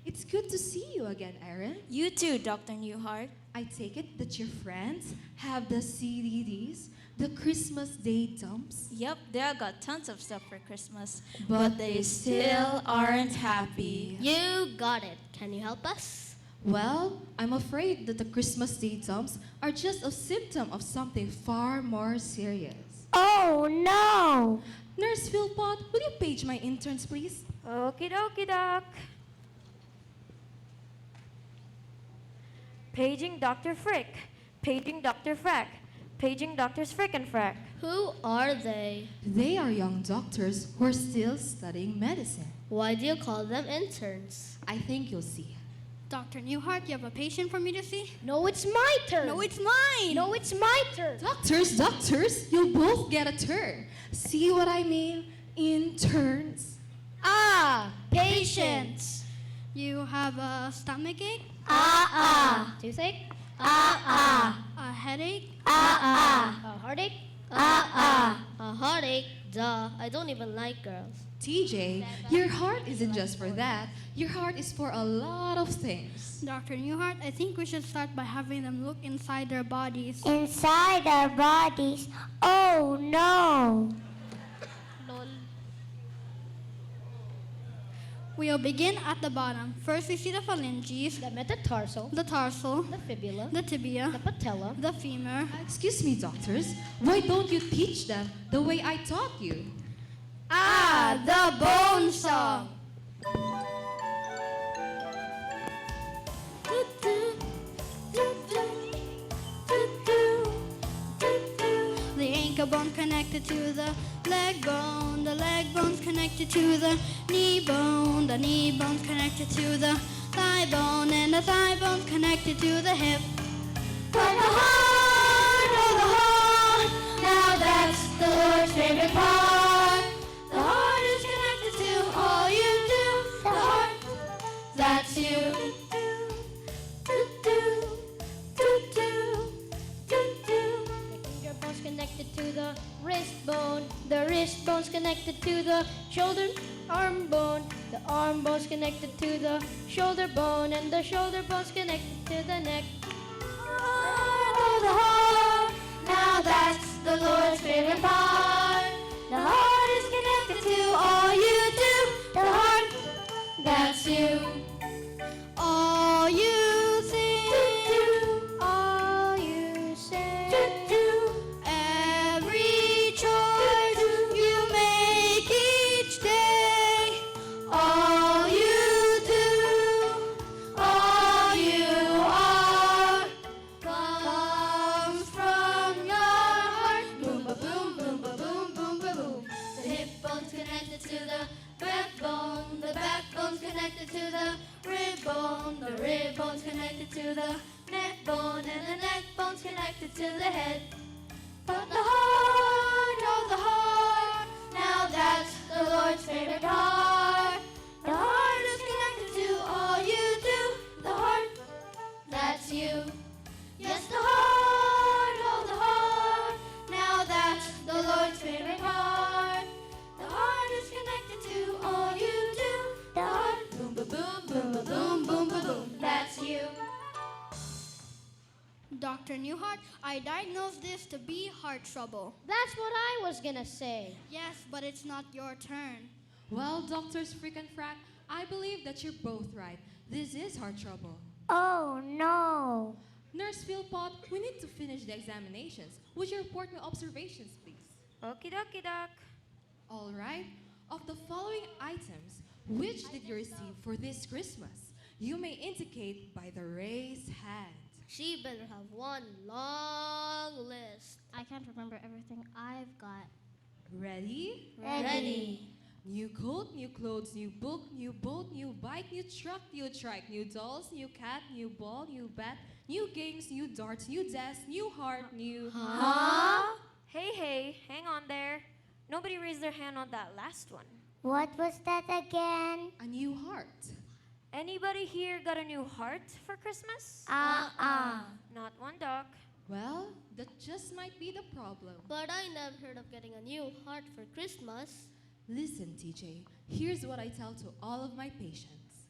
It's good to see you again, Erin. You too, Dr. Newhart. I take it that your friends have the CDDs, the Christmas Day dumps. Yep, they all got tons of stuff for Christmas, But but they still aren't happy. You got it. Can you help us? Well, I'm afraid that the Christmas Day dumps are just a symptom of something far more serious. Oh no! Nurse Philpott, will you page my interns, please? Okie dokie, Doc. Paging Dr. Frick. Paging Dr. Frack. Paging Doctors Frick and Frack. Who are they? They are young doctors who are still studying medicine. Why do you call them interns? I think you'll see. Dr. Newhart, you have a patient for me to see? No, it's my turn. No, it's mine! No, it's my turn. Doctors, doctors, you'll both get a turn. See what I mean? Interns. Ah, patients. You have a stomach ache, Ah, ah. Toothache? Ah, ah. a headache, Ah, ah. A heartache? Ah, ah. A heartache? Duh, I don't even like girls. TJ, your heart isn't just for that. Your heart is for a lot of things. Dr. Newhart, I think we should start by having them look inside their bodies. Inside our bodies. Oh no! Lol. We'll begin at the bottom. First, we see the phalanges, The metatarsal, the tarsal, the fibula, the tibia, the patella. the femur. Excuse me, doctors. Why don't you teach them the way I taught you? Ah, the bone saw. The ankle bone connected to the leg bone, the leg bone's connected to the knee bone, the knee bone's connected to the thigh bone, and the thigh bone's connected to the hip. But the heart, oh the heart, now that's the Lord's favorite part. The heart is connected to all you do. The heart, that's you. Do, do, do, do, do, do. The finger bone's connected to the wrist bone. The wrist bone's connected to the shoulder arm bone. The arm bone's connected to the shoulder bone, and the shoulder bone's connected to the neck. Heart, oh, the heart. Now that's the Lord's favorite part. The heart is connected to all you do. The heart, that's you. All you think, All you say. Every choice you make each day, all you do, all you are, comes from your heart. Boom ba boom boom ba boom boom ba boom. The hip bone's connected to the backbone. The backbone's connected to the Connected to the neck bone, and the neck bone's connected to the head. But the heart, oh the heart, now that's the Lord's favorite part. The heart is connected to all you do. The heart, that's you. Yes, the heart, oh the heart, now that's the Lord's favorite part. The heart is connected to all you do. The heart, boom, ba boom, boom, ba boom, boom, ba boom. That's you. Dr. Newhart, I diagnosed this to be heart trouble. That's what I was gonna say. Yes, but it's not your turn. Well, Doctors Frick and Frack, I believe that you're both right. This is heart trouble. Oh no. Nurse Philpott, we need to finish the examinations. Would you report my observations, please? Okie dokie, Doc. All right. Of the following items, which did you receive for this Christmas? You may indicate by the raised hand. She better have one long list. I can't remember everything I've got. Ready? Ready. New coat, new clothes, new book, new boat, new bike, new truck, new trike, new dolls, new cat, new ball, new bat, new games, new darts, new desk, new heart, new. Huh? Hey, hey, hang on there. Nobody raised their hand on that last one. What was that again? A new heart. Anybody here got a new heart for Christmas? Uh-uh. Not one, Doc. Well, that just might be the problem. But I never heard of getting a new heart for Christmas. Listen, TJ, here's what I tell to all of my patients.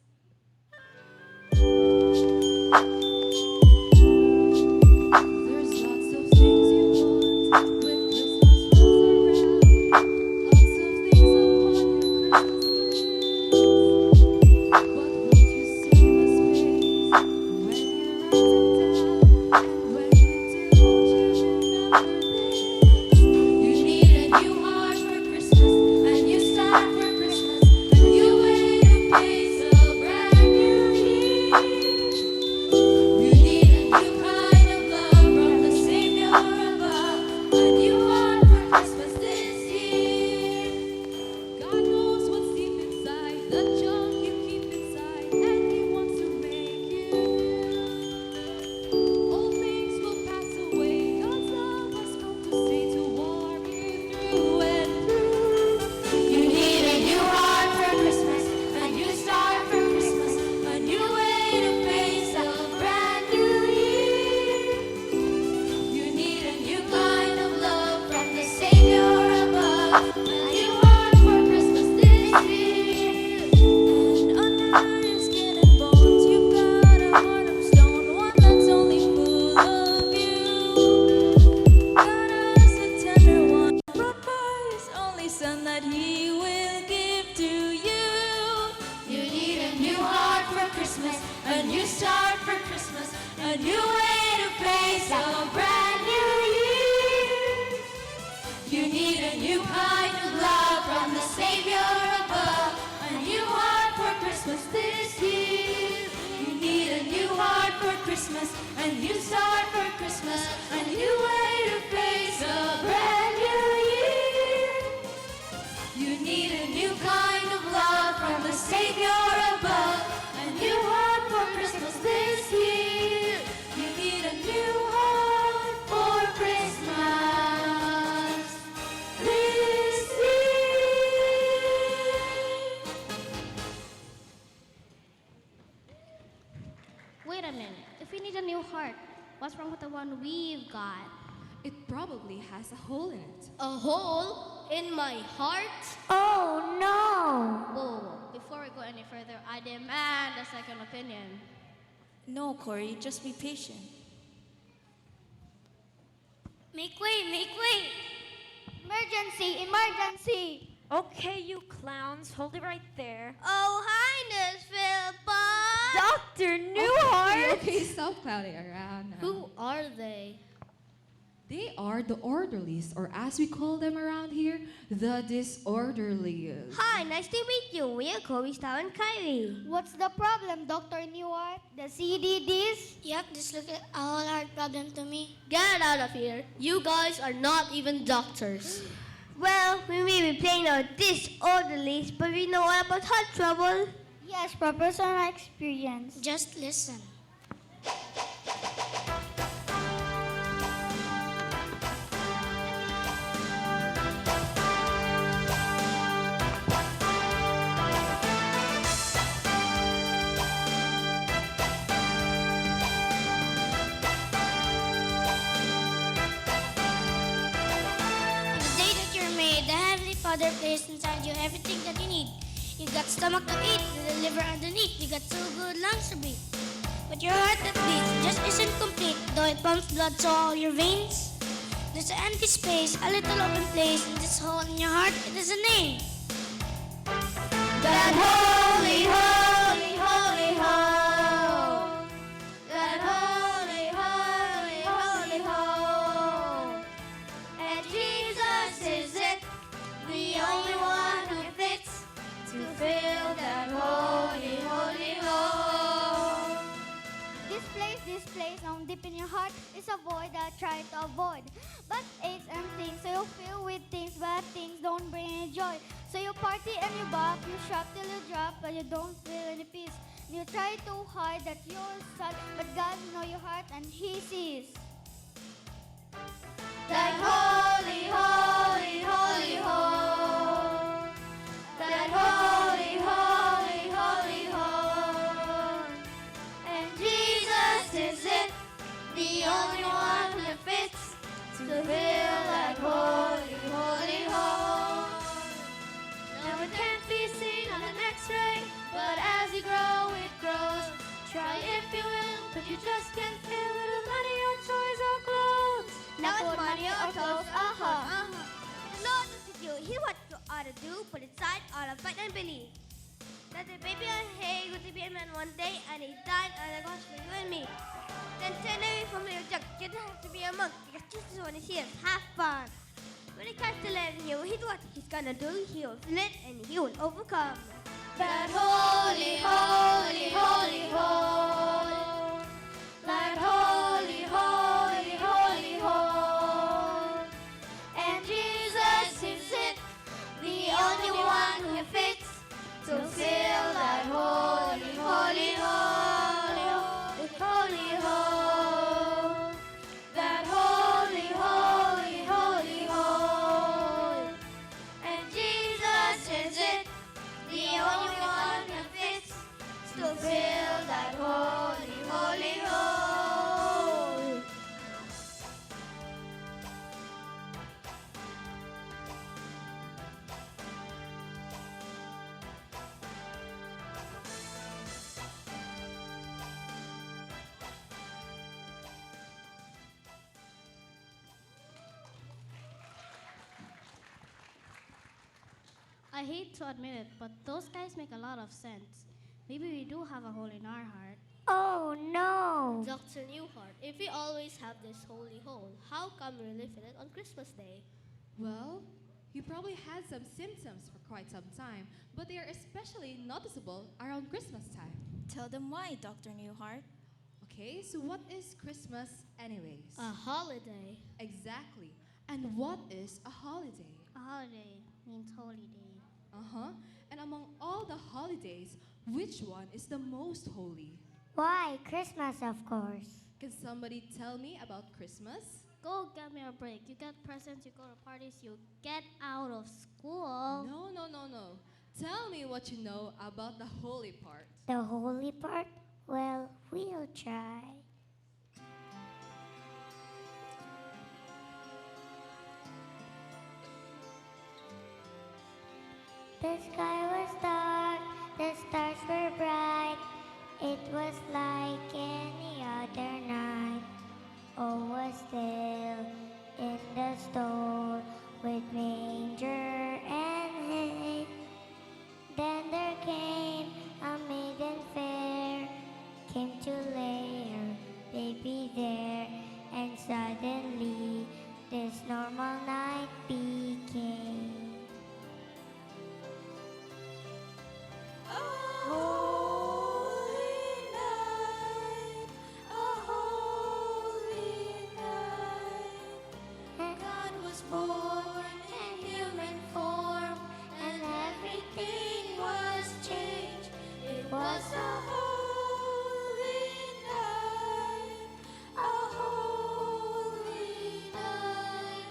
There's lots of things you want when Christmas rolls around. Lots of things upon your Christmas list. But won't you save a space when you write them down? And when you do, won't you remember this? You need a new heart for Christmas, a new start for Christmas, a new way to face a brand new year. You need a new kind of love from the Savior above, a new heart for Christmas this year. God knows what's deep inside, the junk you keep inside, and He wants to make you new. All things will pass away. God's love has come to stay to warm you through and through. You need a new heart for Christmas, a new start for Christmas, a new way to face a brand new year. You need a new kind of love from the Savior above, a new heart for Christmas this year. And under your skin and bones, you've got a heart of stone, one that's only full of you. God has a tender one, for His only Son that He will give to you. You need a new heart for Christmas, a new start for Christmas, a new way to face a brand new year. You need a new kind of love from the Savior above, a new heart for Christmas this year. You need a new heart for Christmas, a new start for Christmas, a new way to face a brand new year. You need a new kind of love from the Savior above, a new heart for Christmas this year. You need a new heart for Christmas this year. Wait a minute. If we need a new heart, what's wrong with the one we've got? It probably has a hole in it. A hole in my heart? Oh no. Whoa. Before we go any further, I demand a second opinion. No, Corey, just be patient. Make way, make way! Emergency, emergency! Okay, you clowns, hold it right there. Oh, hi, Nurse Philpott! Dr. Newhart! Okay, stop clowning around now. Who are they? They are the orderlies, or as we call them around here, the disorderlies. Hi, nice to meet you. We are Corey, Star, and Kyrie. What's the problem, Dr. Newhart? The CDDs? Yep, this looks like a whole hard problem to me. Get out of here. You guys are not even doctors. Well, we may be playing our disorderlies, but we know all about heart trouble. Yes, from personal experience. Just listen. is inside you everything that you need. You got stomach to eat, with a liver underneath. You got two good lungs to breathe. But your heart that beats just isn't complete, though it pumps blood to all your veins. There's an empty space, a little open place, and this hole in your heart, it is a name. That holy, holy, holy hole. That holy, holy, holy hole. And Jesus is it, the only one who fits to fill that holy, holy hole. This place, down deep in your heart is a void that I try to avoid. But it's empty, so you fill with things, but things don't bring any joy. So you party and you bop, you shop till you drop, but you don't feel any peace. And you try to hide that you're sad, but God knows your heart and He sees. That holy, holy, holy hole. That holy, holy, holy hole. And Jesus is it, the only one that fits to fill that holy, holy hole. Now it can't be seen on an x-ray, but as you grow, it grows. Try if you will, but you just can't fill it with money or toys or clothes. Not with money or clothes, uh-huh. The Lord is with you. Here's what you ought to do. Put aside all of faith and belief. That the baby on hay would be a man one day, and he died on the cross for you and me. Then turn away from your junk. You don't have to be a monk, because Jesus wanna see us have fun. When it comes to letting you, he's what he's gonna do. He will fill it and he will overcome. That holy, holy, holy hole. That holy, holy, holy hole. And Jesus is it, the only one who fits to fill that holy, holy, holy, holy hole. That holy, holy, holy hole. And Jesus is it, the only one who fits to fill that holy, holy hole. I hate to admit it, but those guys make a lot of sense. Maybe we do have a hole in our heart. Oh no! Dr. Newhart, if we always have this holy hole, how come we live in it on Christmas Day? Well, you probably had some symptoms for quite some time, but they are especially noticeable around Christmas time. Tell them why, Dr. Newhart. Okay, so what is Christmas anyways? A holiday. Exactly. And what is a holiday? A holiday means holy day. Uh-huh. And among all the holidays, which one is the most holy? Why? Christmas, of course. Can somebody tell me about Christmas? Go get me a break. You get presents, you go to parties, you get out of school. No, no, no, no. Tell me what you know about the holy part. The holy part? Well, we'll try. The sky was dark, the stars were bright. It was like any other night. All was still in the stall with manger and hay. Then there came a maiden fair, came to lay her baby there, and suddenly this normal night became. Holy night, a holy night. God was born in human form, and everything was changed. It was a holy night, a holy night.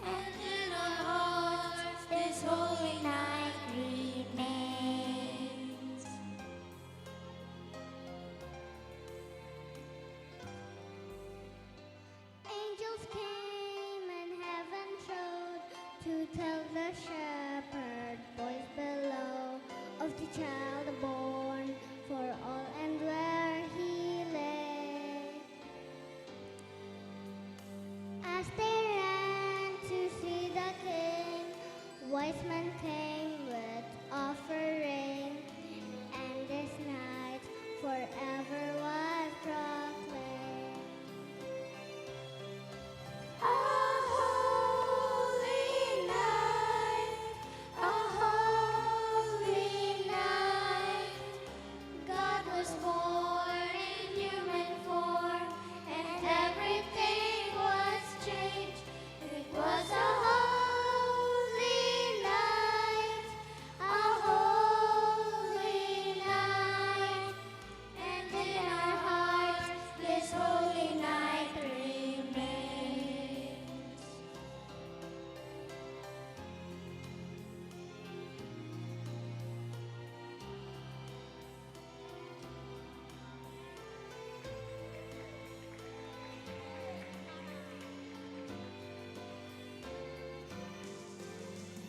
And in our hearts, This holy night remains. Angels came and heaven showed to tell the shepherds. Pretty child born for all and where he lay. As they ran to see the king, wise men came with offering, and this night forever was proclaimed. A holy night, a holy night. God was born in human form, and everything was changed. It was a holy night, a holy night, and in our hearts this holy night remains.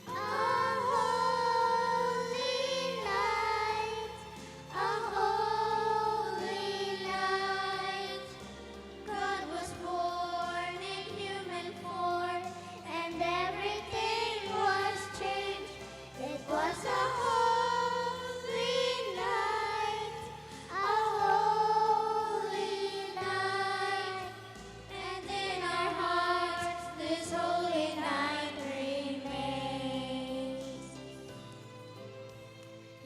A holy night, a holy night. God was born in human form, and everything was changed. It was a holy night, a holy night, and in our hearts this holy night remains.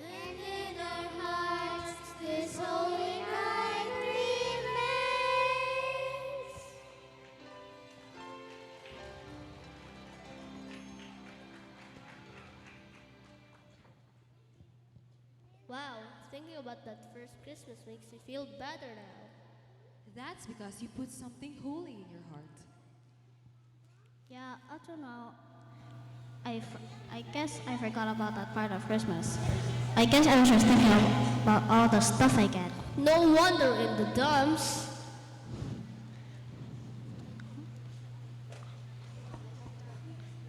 And in our hearts this holy night remains. Wow, thinking about that first Christmas makes me feel better now. That's because you put something holy in your heart. Yeah, up to now, I guess I forgot about that part of Christmas. I guess I was just thinking about all the stuff I get. No wonder in the dumps.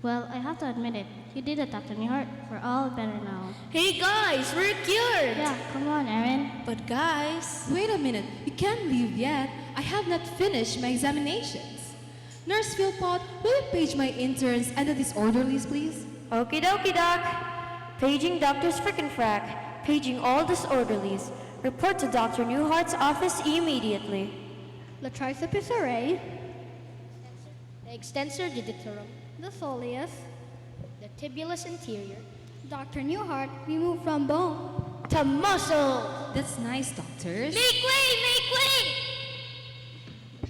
Well, I have to admit it. You did it, Dr. Newhart. We're all better now. Hey guys, we're cured! Yeah, come on, Aaron. But guys, Wait a minute, you can't leave yet. I have not finished my examinations. Nurse Philpott, will you page my interns and the disorderlies, please? Okie dokie, Doc. Paging Doctors Frickenfrack. Paging all disorderlies. Report to Dr. Newhart's office immediately. The triceps array, The extensor digitorum, the soleus, the tibialis anterior, Dr. Newhart, we move from bone to muscle. That's nice, doctors. Make way, make way!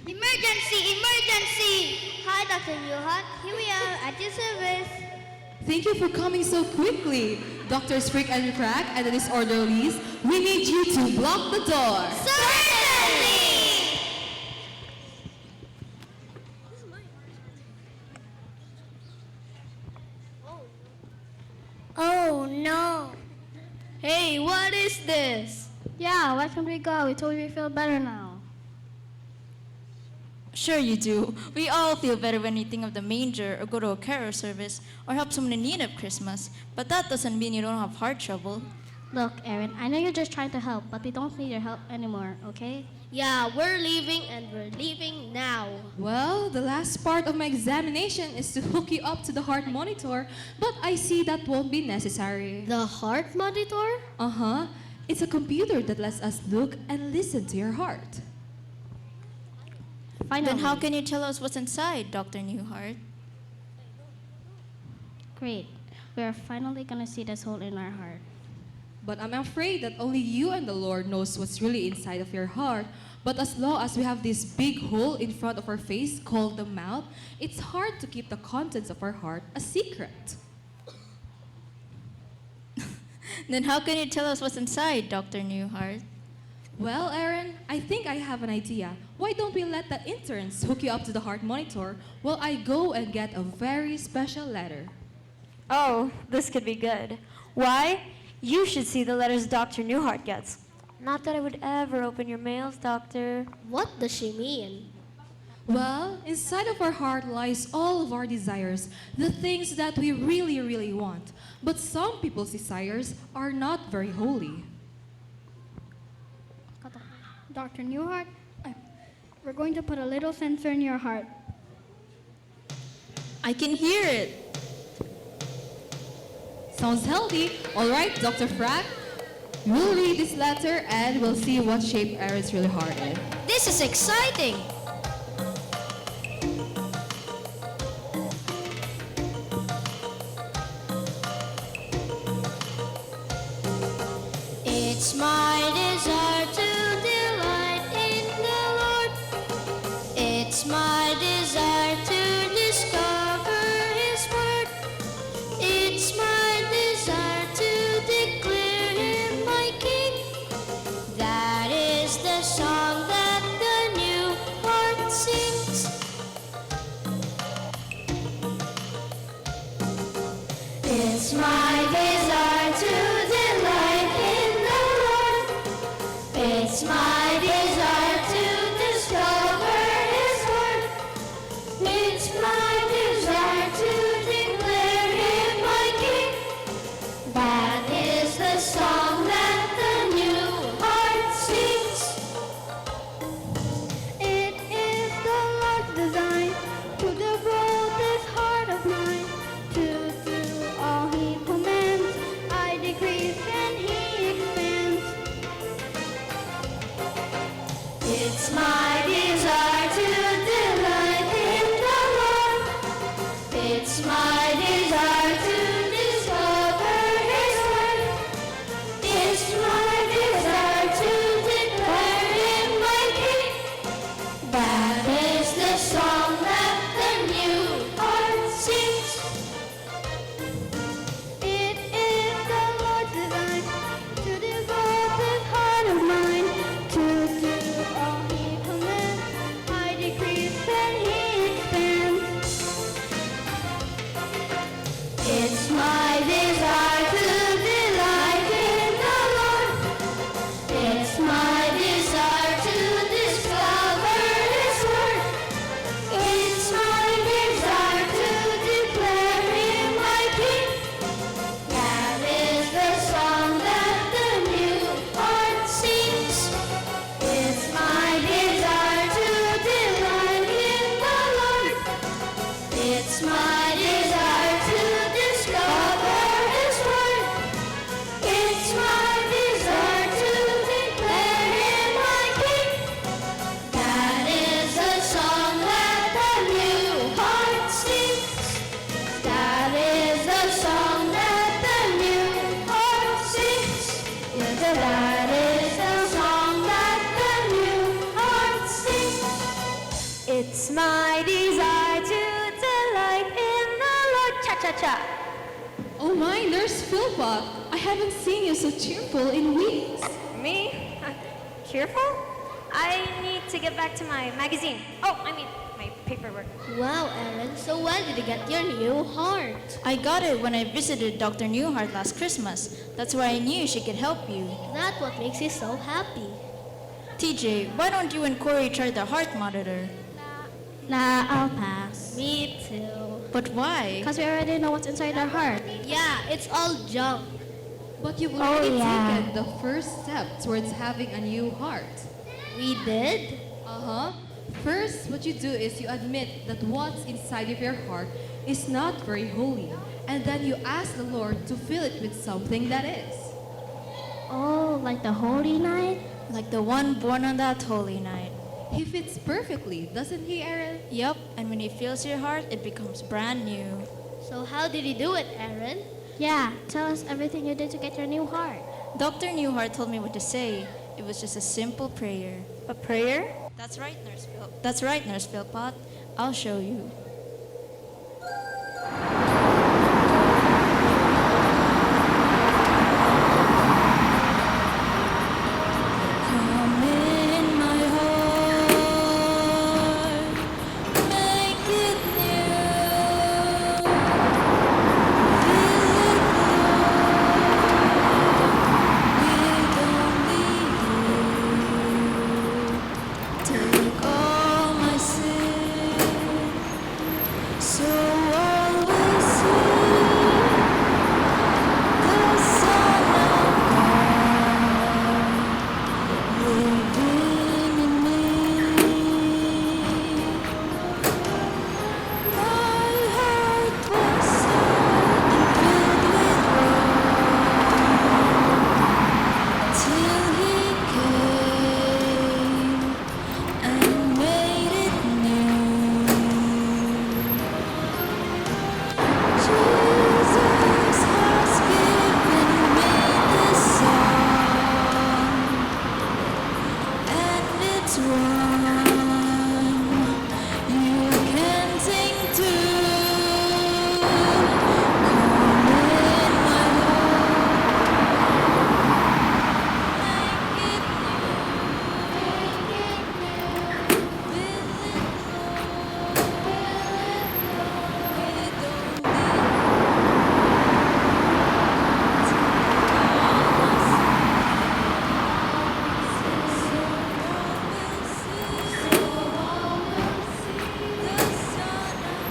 Emergency, emergency! Hi, Dr. Newhart. Here we are at your service. Thank you for coming so quickly. Doctors Frick and Crack and the disorderlies, we need you to block the door. Certainly! Oh no. Hey, what is this? Yeah, why can't we go? We told you we feel better now. Sure you do. We all feel better when we think of the manger or go to a carol service or help someone in need of Christmas. But that doesn't mean you don't have heart trouble. Look, Aaron, I know you're just trying to help, but we don't need your help anymore, okay? Yeah, we're leaving and we're leaving now. Well, the last part of my examination is to hook you up to the heart monitor, but I see that won't be necessary. The heart monitor? Uh huh. It's a computer that lets us look and listen to your heart. Finally. Then how can you tell us what's inside, Dr. Newhart? Great. We are finally gonna see this hole in our heart. But I'm afraid that only you and the Lord knows what's really inside of your heart. But as long as we have this big hole in front of our face called the mouth, it's hard to keep the contents of our heart a secret. Then how can you tell us what's inside, Dr. Newhart? Well, Aaron, I think I have an idea. Why don't we let the interns hook you up to the heart monitor while I go and get a very special letter? Oh, this could be good. Why? You should see the letters Dr. Newhart gets. Not that I would ever open your mails, Doctor. What does she mean? Well, inside of our heart lies all of our desires, the things that we really, really want. But some people's desires are not very holy. Dr. Newhart, we're going to put a little sensor in your heart. I can hear it. Sounds healthy. All right, Dr. Frack, we'll read this letter and we'll see what shape Aaron's really heart is. This is exciting! It's my desire to delight in the Lord. It's my desire to discover His word. It's my desire to declare Him my King. That is the song that the new heart sings. It's my desire to delight in the Lord. It's my desire to discover His word. It's my desire to declare Him my King. That is the song that the new heart sings. It is the Lord's design to devote this heart of mine to do all He commands. I decrease and He expands. It's my desire to delight in the Lord. It's my desire to discover His word. It's my desire to declare Him my King. That is the song that the new heart sings. It is the Lord's design to devote this heart of mine to do all He commands. I decrease and He expands. It's my desire to delight in the Lord. It's my desire to discover His word. It's my desire to declare Him my King. That is the song that the new heart sings. It's my desire to delight in the Lord. It's my desire to discover His word. It's my desire to declare Him my King. That is the song that the new heart sings. That is the song that the new heart sings. Yes, that is the song that the new heart sings. It's my desire to delight in the Lord. Cha cha cha. Oh my, Nurse Philpott, I haven't seen you so cheerful in weeks. Me? Cheerful? I need to get back to my magazine. Oh, I mean, my paperwork. Wow, Aaron, so when did you get your new heart? I got it when I visited Dr. Newhart last Christmas. That's why I knew she could help you. That's what makes you so happy. TJ, why don't you and Corey try the heart monitor? Nah, I'll pass. Me too. But why? Because we already know what's inside our heart. Yeah, it's all junk. But you've already Oh, yeah. taken the first step towards having a new heart. We did? Uh huh. First, what you do is you admit that what's inside of your heart is not very holy, and then you ask the Lord to fill it with something that is. Oh, like the holy night? Like the one born on that holy night. He fits perfectly, doesn't he, Aaron? Yep, and when he fills your heart, it becomes brand new. So how did you do it, Aaron? Yeah, tell us everything you did to get your new heart. Dr. Newhart told me what to say. It was just a simple prayer. A prayer? That's right, Nurse Phil. That's right, Nurse Philpott. I'll show you. Come in my heart, make it new. Fill it, Lord, with only you. Take all my sin. One you can sing to. Come in my heart, make it new, make it new. Fill it, Lord, fill it, Lord, with only Take all my sins, so all will see, so all will see the Son of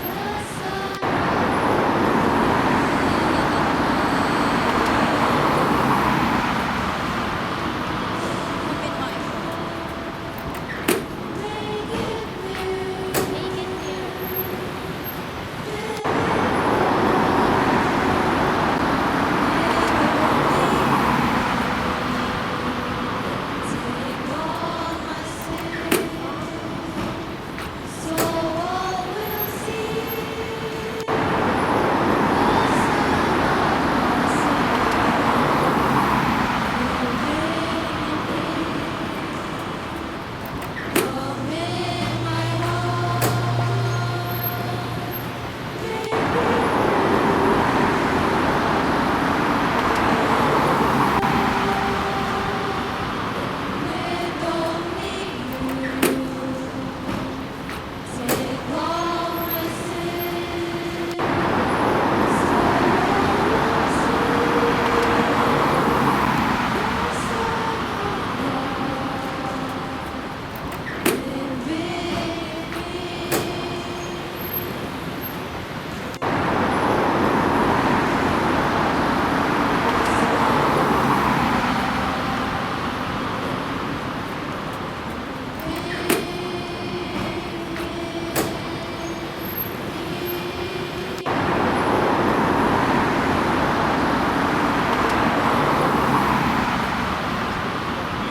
the Son of Come in my heart. Make it new, make it new. Fill it, Lord, with only Take all my sins, so all will see the Son of God living in me. Come in my heart, make it new. With only you, take all my sins, so all will see the Son of God living in me. The Son of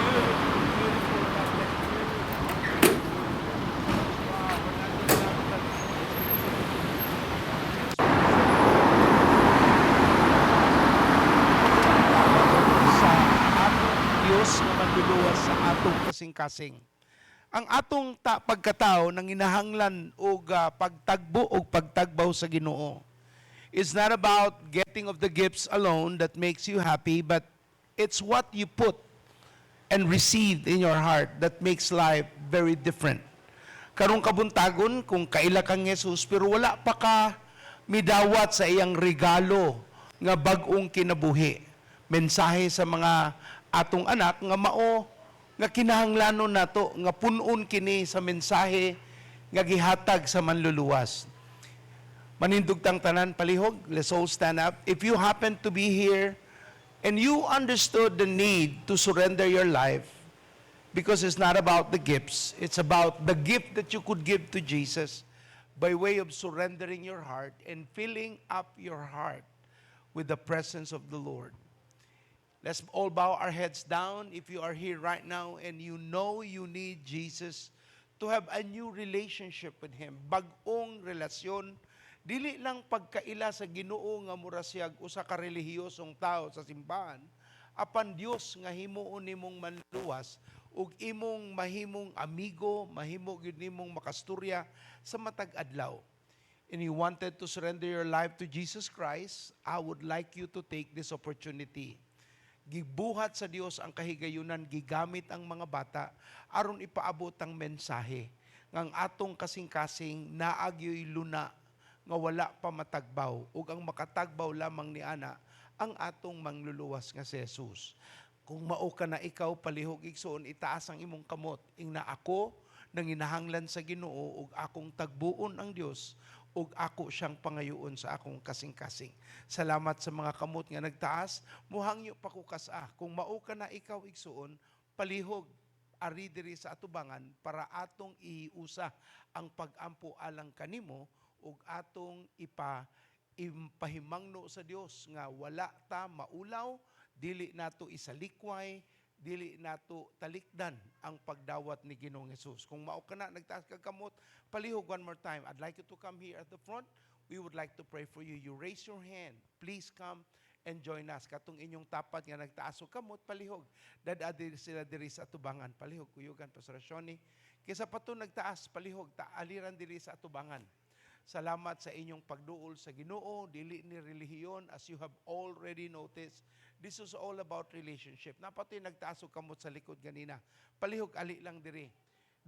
Beautiful, beautiful God. Wow, we're not sa atong Dios nga manluluwas sa atong kasing-kasing. Ang atong pagkatao nanginahanglan og pagtagbo og pagtagbaw sa Ginoo. It's not about getting of the gifts alone that makes you happy, but it's what you put and received in your heart that makes life very different. Karong kabuntagon, kung kaila kang Jesus, pero wala pa ka midawat sa iyang regalo nga bag-ong kinabuhi. Mensahe sa mga atong anak nga mao nga kinahanglanon nato nga punon kini sa mensahe nga gihatag sa manluluwas. Manindog tang tanan palihog, let's all stand up. If you happen to be here and you understood the need to surrender your life, because it's not about the gifts, it's about the gift that you could give to Jesus by way of surrendering your heart and filling up your heart with the presence of the Lord. Let's all bow our heads down. If you are here right now and you know you need Jesus to have a new relationship with Him, bag-ong relasyon, dili lang pagkaila sa Ginoo nga mura siyag usa ka relihiyosong tao sa simbahan, apan Dios nga himuon nimong manluwas ug imong mahimong amigo, mahimo gyud nimong makasturya sa matag adlaw. And you wanted to surrender your life to Jesus Christ, I would like you to take this opportunity. Gibuhat sa Dios ang kahigayunan, gigamit ang mga bata aron ipaabot ang mensahe ngang atong kasing-kasing naa gyoy luna nga wala pa matagbaw ug ang makatagbaw lamang ni ana ang atong mangluluwas nga si Jesus. Kung mao ka na ikaw, palihog igsoon, itaas ang imong kamot ingna, "Ako nanginahanglan sa Ginoo ug akong tagbuon ang Dios ug ako siyang pangayoon sa akong kasing-kasing." Salamat sa mga kamot nga nagtaas. Muhangyo pa ko kas-a. Kung mao ka na ikaw igsuon, palihog ari diri sa atubangan para atong iusa ang pagampo alang kanimo ug atong ipahimangno sa Dios nga wala ta maulaw, dili nato isalikway, dili nato talikdan ang pagdawat ni Ginoong Hesus. Kung mao ka na nagtaas kag kamot, palihog one more time. I'd like you to come here at the front. We would like to pray for you. You raise your hand. Please come. and join us. Katong inyong tapat nga nagtaas og kamot, palihog. Dad-a diri sila diri sa atubangan. Palihog, kuyugan, Pastor Shoni. Kaysa pa to nagtaas, palihog, taaliran diri sa atubangan. Salamat sa inyong pagduol sa Ginoo, dili ni relihiyon, as you have already noticed. This is all about relationship. Naa pa toy nagtaas og kamot sa likod ganina. Palihog, ali lang diri.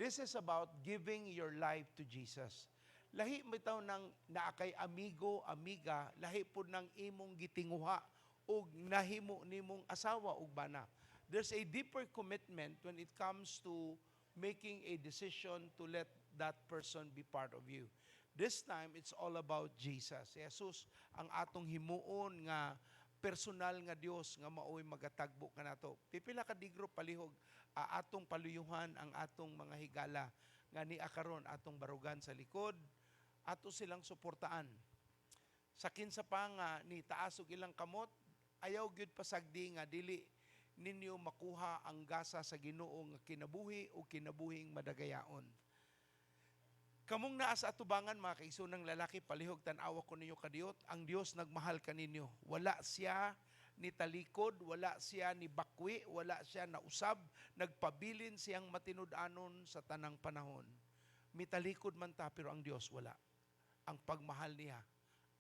This is about giving your life to Jesus. Lahi bitaw ng naa kay amigo, amiga, lahi pud ng imong gitinguha og nahimo nimong asawa ug bana. There's a deeper commitment when it comes to making a decision to let that person be part of you. This time, it's all about Jesus. Si Jesus ang atong himuon nga personal nga Dios nga maoy magatagbo kanato. Pipila ka digro, palihog, atong paluyuhan ang atong mga higala nga nia karon, atong barugan sa likod, ato silang suportaan. Sa kinsa pa nga ni taas og ilang kamot, ayaw gyud pasagdi nga dili ninyo makuha ang gasa sa Ginoo nga kinabuhi o kinabuhing madagayaon. Kamong naa sa atubangan, mga kaigsoonang lalaki, palihog tan-awa ko ninyo kadiyot, ang Dios nagmahal kaninyo. Wala siya ni talikod, wala siya ni bakwi, wala siya nausab, nagpabilin siyang matinud-anon sa tanang panahon. Mitalikod man ta, pero ang Dios wala. Ang pagmahal niya,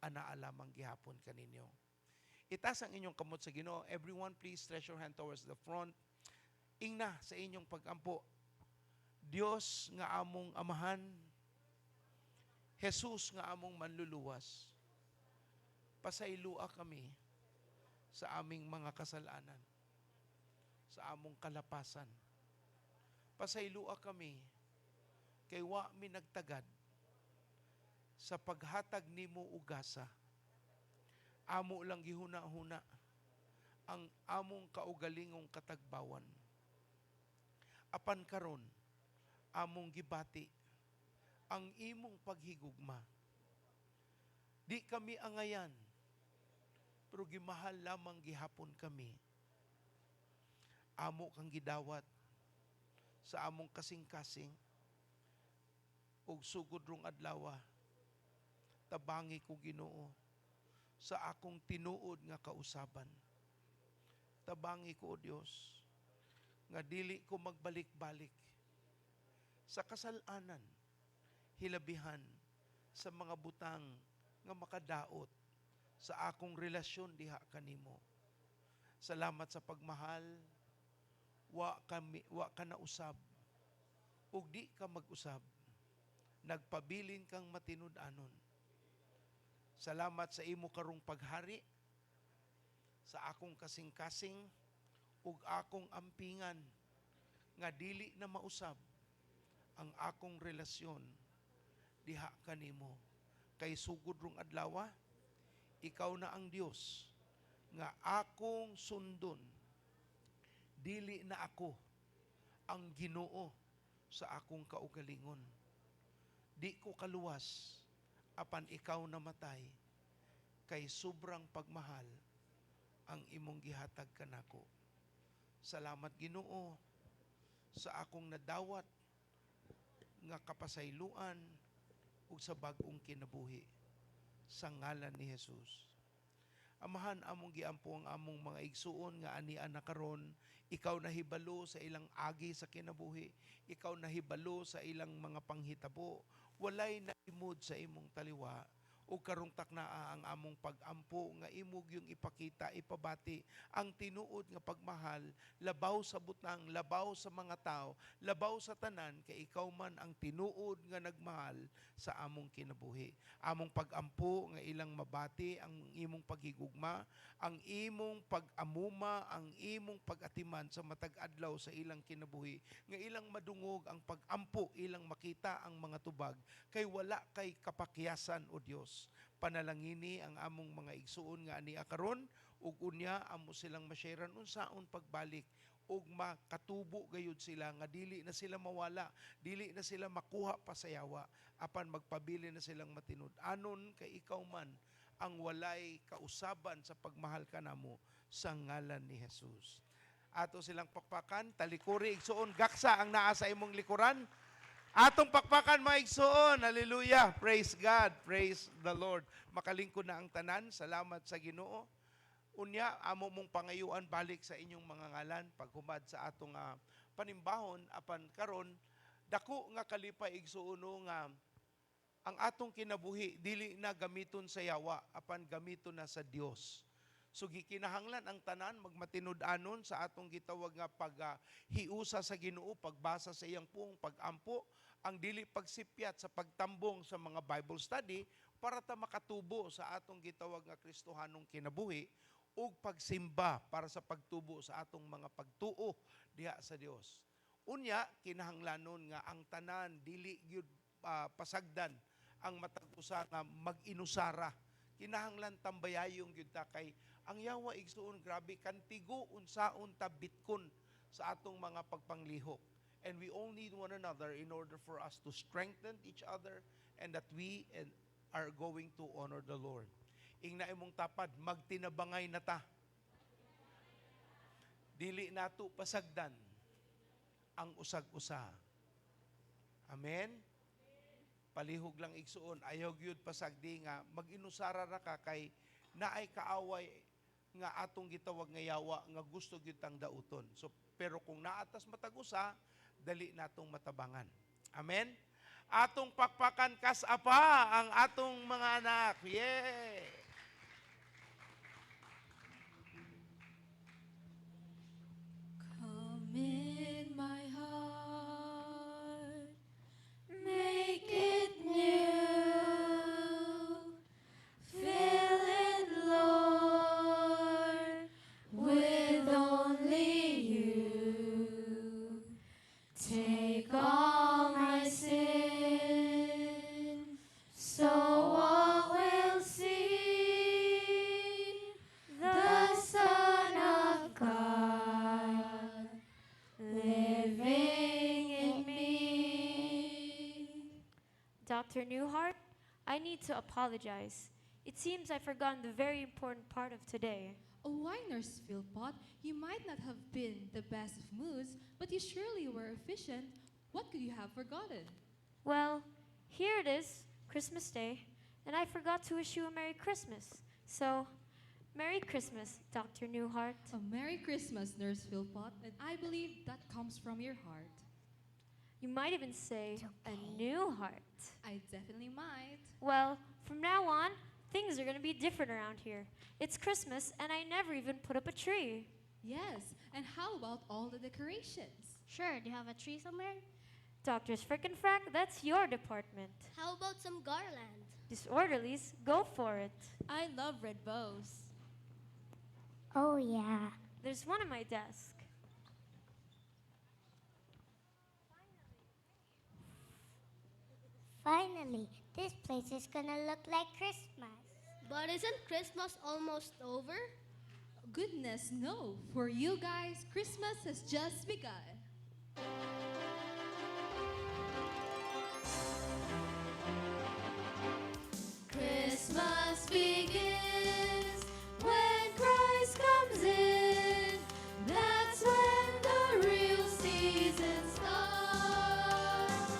anaa lamang gihapon kaninyo. Itaas ang inyong kamot sa Ginoo. Everyone, please stretch your hand towards the front. Ingna sa inyong pagampo, Dios nga among amahan, Jesus nga among manluluwas, pasaylua kami sa aming mga kasalanan, sa among kalapasan. Pasaylua kami kay wa mi nagtagad sa paghatag nimo og gasa. Amo lang gihuna-huna ang among kaugalingong katagbawan. Apan karon, among gibati ang imong paghigugma. Di kami angayan, pero gimahal lamang gihapon kami. Amo kang gidawat sa among kasing-kasing ug sugod rong adlaw, tabangi ko, Ginoo, sa akong tinuod nga kausaban. Tabangi ko, O Dios, nga dili ko magbalik-balik sa kasalanan, hilabihan sa mga butang nga makadaot sa akong relasyon diha kanimo. Salamat sa pagmahal. Wa kami, wa ka nausab ug di ka mag-usab. Nagpabilin kang matinud-anon. Salamat sa imo karong paghari sa akong kasing-kasing ug akong ampingan nga dili na mausab ang akong relasyon diha kanimo. Kay sugod rong adlaw, ikaw na ang Dios nga akong sundon. Dili na ako ang Ginoo sa akong kaugalingon. Di ko kaluwas, apan ikaw namatay kay sobrang pagmahal ang imong gihatag kanako. Salamat, Ginoo, sa akong nadawat nga kapasayloan ug sa bag-ong kinabuhi sa ngalan ni Jesus. Amahan, among giampo ang among mga igsuon nga ania na karon. Ikaw nahibalo sa ilang agi sa kinabuhi. Ikaw nahibalo sa ilang mga panghitabo. Walay naimod sa imong taliwa. Ug karong taknaa, ang among pag-ampo nga imo gyung ipakita, ipabati ang tinuod nga pagmahal labaw sa butang, labaw sa mga tao, labaw sa tanan, kay ikaw man ang tinuod nga nagmahal sa among kinabuhi. Among pag-ampo nga ilang mabati ang imong paghigugma, ang imong pag-amuma, ang imong pag-atiman sa matag adlaw sa ilang kinabuhi, nga ilang madungog ang pag-ampo, ilang makita ang mga tubag, kay wala kay kapakyasan, O Dios. Panalangini ang among mga igsuon nga ania karon ug unya amo silang masharean unsaon pagbalik ug makatubo gayud sila nga dili na sila mawala, dili na sila makuha pa sa yawa, apan magpabili na silang matinud-anon kay ikaw man ang walay kausaban sa pagmahal kanamo, sa ngalan ni Jesus. Ato silang pakpakan, talikuri, igsuon, gaksa ang naa sa imong likuran. Atong pakpakan, mga igsuon. Hallelujah. Praise God. Praise the Lord. Makalingkod na ang tanan. Salamat sa Ginoo. Unya amo mong pangayuan balik sa inyong mga ngalan paghumad sa atong panimbahon. Apan karon, dako nga kalipay, igsuon, nga ang atong kinabuhi dili na gamiton sa yawa apan gamiton na sa Dios. So gikinahanglan ang tanan magmatinud-anon sa atong gitawag nga paghiusa sa Ginoo, pagbasa sa iyang pulong, pagampo, ang dili pagsipyat sa pagtambong sa mga Bible study para ta makatubo sa atong gitawag nga Kristohanong kinabuhi ug pagsimba para sa pagtubo sa atong mga pagtuo diha sa Dios. Unya kinahanglanon nga ang tanan dili gyud pasagdan ang matag usa nga mag-inusara. Kinahanglan tambayayong gyud ta kay ang yawa, igsuon, grabe kantigo unsaon ta bitkon sa atong mga pagpanglihok. And we all need one another in order for us to strengthen each other and that we and are going to honor the Lord. Ingna imong tapad, magtinabangay na ta. Dili nato pasagdan ang usag-usa. Amen? Palihog lang, igsuon, ayaw gyud pasagdi nga mag-inusara ra ka kay naay kaaway nga atong gitawag nga yawa nga gusto gyud tang dauton. So pero kung naa tas matag usa, dali natong matabangan. Amen? Atong pakpakan kas apa ang atong mga anak. Yeah! Come in my heart, make it new, fill it, Lord, with only you. Take all my sin, so all will see the Son of God living in me. Dr. Newhart, I need to apologize. It seems I've forgotten the very important part of today. Oh, why, Nurse Philpott? You might not have been the best of moods, but you surely were efficient. What could you have forgotten? Well, here it is, Christmas Day, and I forgot to wish you a Merry Christmas. So, Merry Christmas, Dr. Newhart. A Merry Christmas, Nurse Philpott, and I believe that comes from your heart. You might even say a new heart. I definitely might. Well, from now on, things are going to be different around here. It's Christmas, and I never even put up a tree. Yes, and how about all the decorations? Sure, do you have a tree somewhere? Doctors Frick and Frack, that's your department. How about some garland? Disorderlies, go for it. I love red bows. Oh, yeah. There's one on my desk. Finally, this place is gonna look like Christmas. But isn't Christmas almost over? Goodness, no. For you guys, Christmas has just begun. Christmas begins when Christ comes in. That's when the real season starts.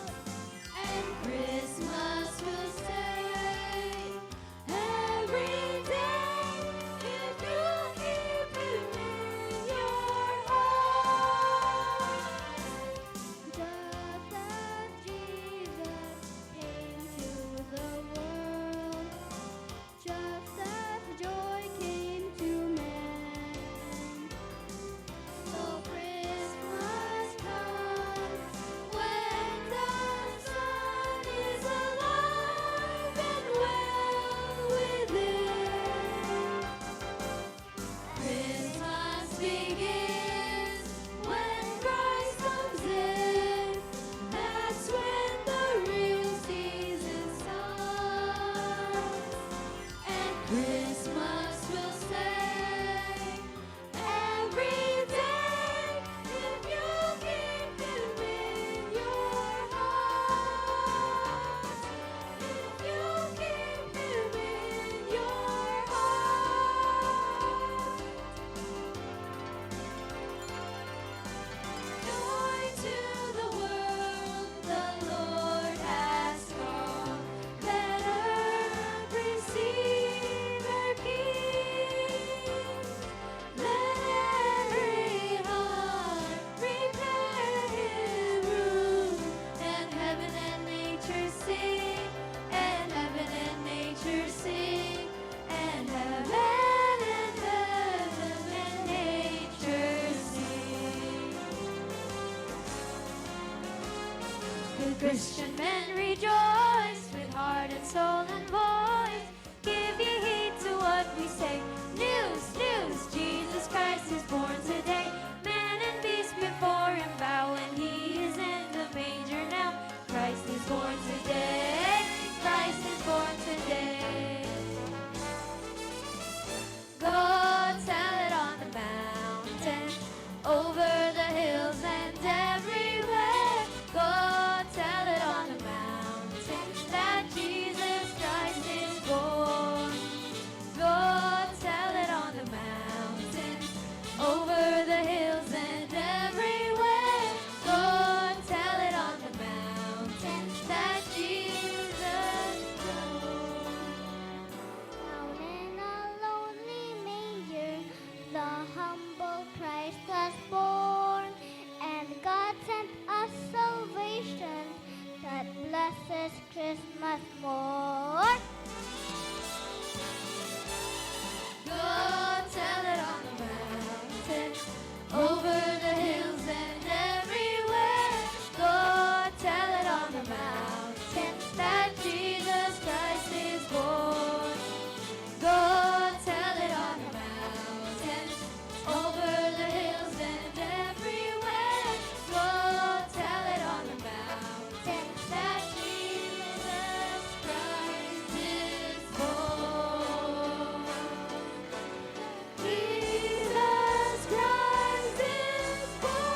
And Christmas will stay every day if you keep Him in your heart. Just as Jesus came to the world, just Good Christian men, rejoice with heart and soul and voice. Give ye heed to what we say. News, news, Jesus Christ is born today. Man and beast before him bow, and he is in the manger now. Christ is born today. Christ is born today. Go tell it on the mountain, over the hills and everywhere. Go tell it on the mountain that Jesus Christ is born. Go tell it on the mountain, over the hills and everywhere. Go tell it on the mountain that Jesus born. Down in a lonely manger, the humble Christ was born, and God sent us salvation that blesses Christmas morn. Go tell it on the mountain, over the hills and everywhere. Go tell it on the mountain that Jesus Christ is born. Go tell it on the mountain, over the hills and everywhere. Go tell it on the mountain that Jesus Christ is born. Jesus Christ is born.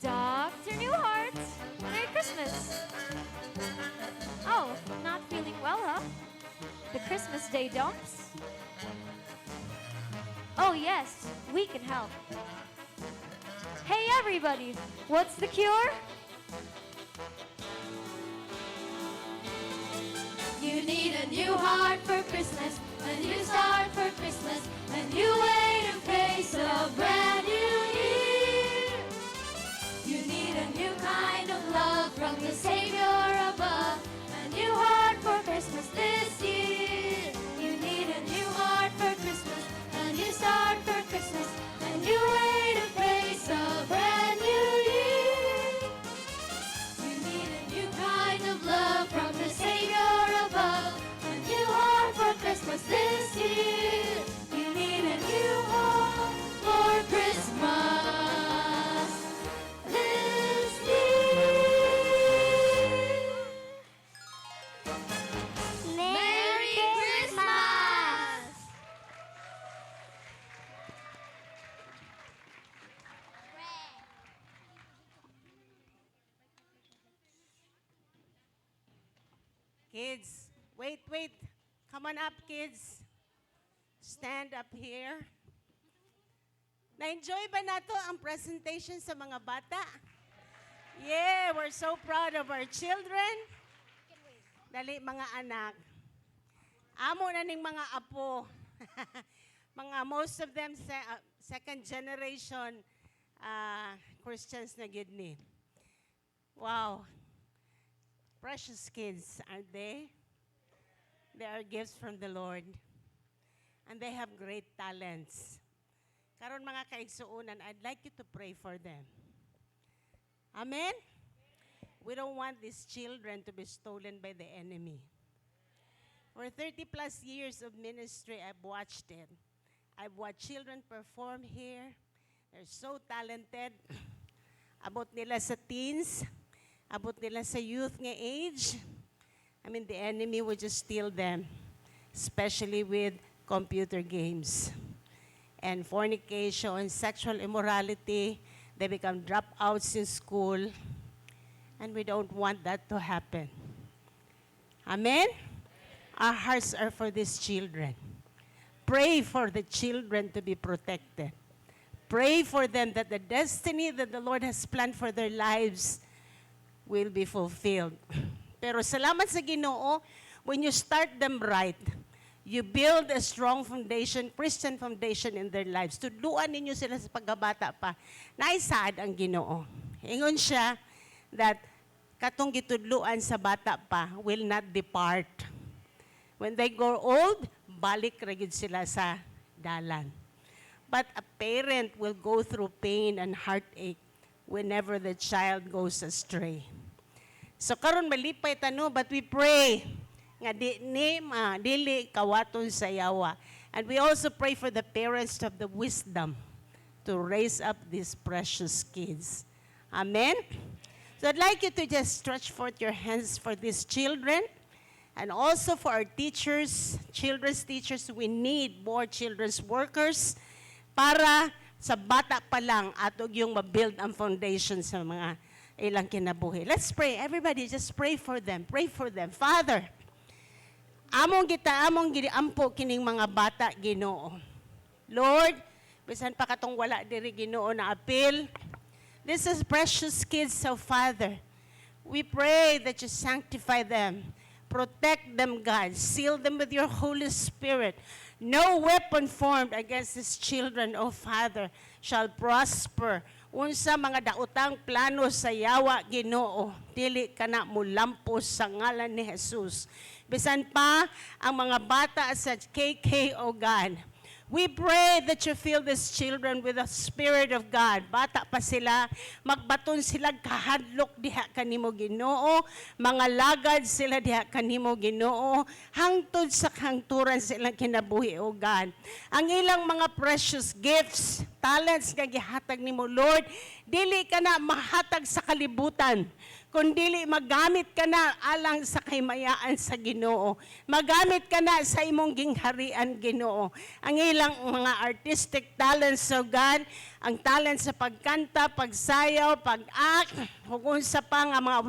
Dr. Newhart! Merry Christmas! Oh, not feeling well, huh? The Christmas Day dumps? Oh, yes, we can help. Hey, everybody, what's the cure? You need a new heart for Christmas, a new start for Christmas, a new way to face a brand new year. You need a new kind of love from the Savior above, a new heart for Christmas this year. You need a new heart for Christmas, a new start for Christmas, a new way to face a brand new year. You need a new kind of love from the Savior above, a new heart for Christmas this year. You need a new heart for Christmas this year. Merry Christmas! Kids, wait, wait. Come on up, kids. Stand up here. Na-enjoy ba nato ang presentation sa mga bata? Yeah, we're so proud of our children. Dali, mga anak. Amo na ning mga apo. Mga most of them second generation Christians na gid ni. Wow. Precious kids, aren't they? They are gifts from the Lord. And they have great talents. Karon, mga kaigsuonan, I'd like you to pray for them. Amen? We don't want these children to be stolen by the enemy. For 30 plus years of ministry, I've watched it. I've watched children perform here. They're so talented. Abot nila sa teens, abot nila sa youth nga age. I mean, the enemy would just steal them, especially with computer games and fornication, sexual immorality. They become dropouts in school. And we don't want that to happen. Amen? Our hearts are for these children. Pray for the children to be protected. Pray for them that the destiny that the Lord has planned for their lives will be fulfilled. Pero salamat sa Ginoo, when you start them right, you build a strong foundation, Christian foundation in their lives. Tudluan ninyo sila sa pagkabata pa. Naisaad ang Ginoo. Ingon siya that katong gitudluan sa bata pa will not depart. When they grow old, balik ra gyud sila sa dalan. But a parent will go through pain and heartache whenever the child goes astray. So karon malipay ta, no, but we pray nga di ni ma dili kawaton sa yawa. And we also pray for the parents to have the wisdom to raise up these precious kids. Amen. So I'd like you to just stretch forth your hands for these children and also for our teachers, children's teachers. We need more children's workers para sa bata pa lang ato yung mabuild ang foundation sa mga ilang kinabuhi. Let's pray. Everybody, just pray for them. Pray for them. Father, among kita, among giampo kining mga bata, Ginoo. Lord, bisan pa katong wala diri, Ginoo, na apil. This is precious kids, so Father, we pray that you sanctify them. Protect them, God. Seal them with your Holy Spirit. No weapon formed against these children, O Father, shall prosper. Unsa mga daotang plano sa yawa, Ginoo, dili kana mulampos sa ngalan ni Jesus. Bisan pa ang mga bata sa KK, O God, we pray that you fill these children with the Spirit of God. Bata pa sila, magbaton sila kahadlok diha kanimo, Ginoo, mga lagad sila diha kanimo, Ginoo, hangtod sa kahangturan silang kinabuhi, O God. Ang ilang mga precious gifts, talents nga gihatag nimo, Lord, dili ka na mahatag sa kalibutan kundili magamit ka na alang sa kahimayaan sa Ginoo. Magamit ka na sa imong gingharian, Ginoo. Ang ilang mga artistic talents, O God, ang talent sa pagkanta, pagsayaw, pag-act, ug unsa pa nga mga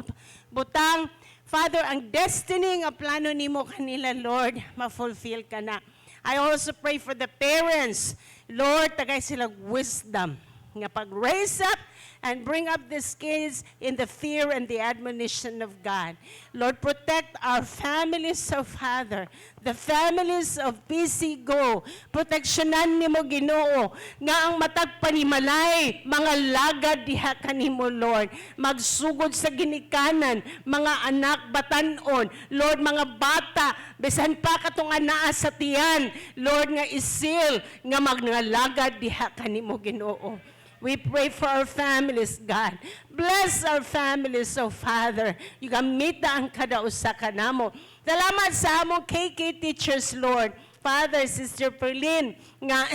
butang. Father, ang destiny nga plano nimo kanila, Lord, ma-fulfill ka na. I also pray for the parents. Lord, tagay sila wisdom nga pag-raise up and bring up these kids in the fear and the admonition of God. Lord, protect our families, oh Father, the families of PC Go. Proteksyonan nimo, Ginoo, nga ang matag panimalay, mga lagad diha kanimo, Lord. Magsugod sa ginikanan, mga anak batanon, Lord, mga bata, bisan pa katong anaa sa tiyan, Lord, nga isil, nga magngalagad diha kanimo, Ginoo. We pray for our families, God. Bless our families, oh Father. You gamita ang kada usa kanamo. Salamat sa among KK teachers, Lord. Father, Sister Perlin, nga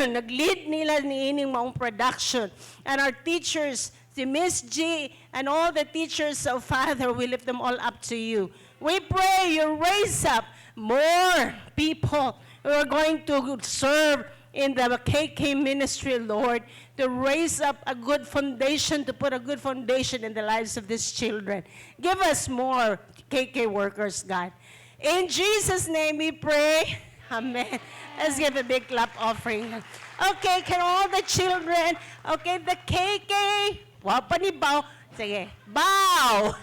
nag-lead nila niining maong production. And our teachers, si Miss G, and all the teachers, oh Father, we lift them all up to you. We pray you raise up more people who are going to serve in the KK ministry, Lord, to raise up a good foundation, to put a good foundation in the lives of these children. Give us more KK workers, God. In Jesus' name we pray. Amen. Let's give a big clap offering. Okay, can all the children, okay, the KK, wow pa ni bow. Sige, bow.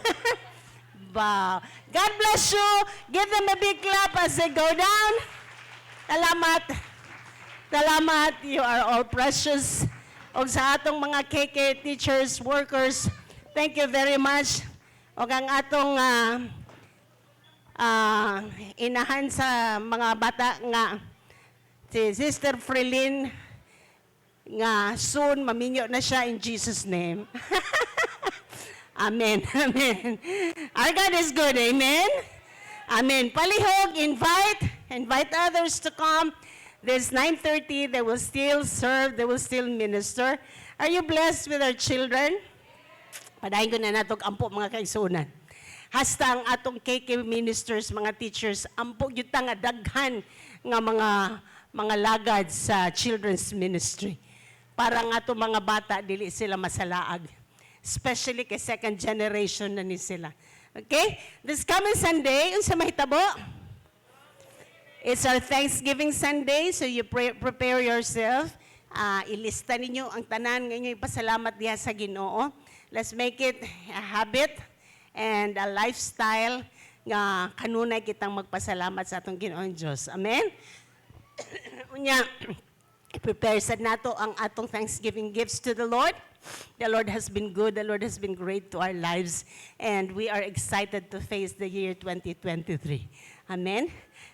Bow. God bless you. Give them a big clap as they go down. Salamat. Salamat. You are all precious. Og sa atong mga KK teachers, workers, thank you very much. Og ang atong inahan sa mga bata nga si Sister Freline nga soon maminyo na siya in Jesus' name. Amen. Amen. Our God is good. Amen. Amen. Palihog, invite others to come. This 9:30, they will still serve, they will still minister. Are you blessed with our children? Padayon ko na natog ampo, mga kaigsuonan. Hasta ang atong KK ministers, mga teachers, ampo gyud ta nga daghan nga mga lagad sa children's ministry. Para nga atong mga bata dili sila masalaag. Especially kay second generation na ni sila. Okay? This coming Sunday, unsa mahitabo? It's our Thanksgiving Sunday, so you prepare yourself. Ilista ninyo ang tanan nga inyo ipasalamat diha sa Ginoo. Let's make it a habit and a lifestyle nga kanunay kitang magpasalamat sa atong Ginoong Diyos. Amen? Unya, prepare sad nato ang atong Thanksgiving gifts to the Lord. The Lord has been good. The Lord has been great to our lives. And we are excited to face the year 2023. Amen?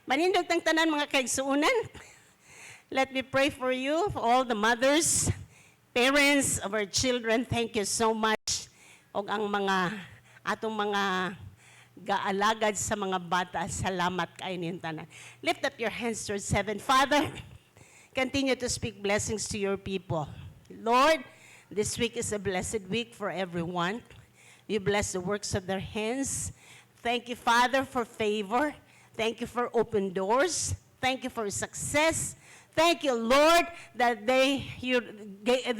Manindog tang tanan, mga kaigsuonan. Let me pray for you, for all the mothers, parents of our children. Thank you so much. Og ang mga atong mga gaalagad sa mga bata, salamat kay ninyong tanan. Lift up your hands towards heaven. Father, continue to speak blessings to your people. Lord, this week is a blessed week for everyone. You bless the works of their hands. Thank you, Father, for favor. Thank you for open doors. Thank you for success. Thank you, Lord, that they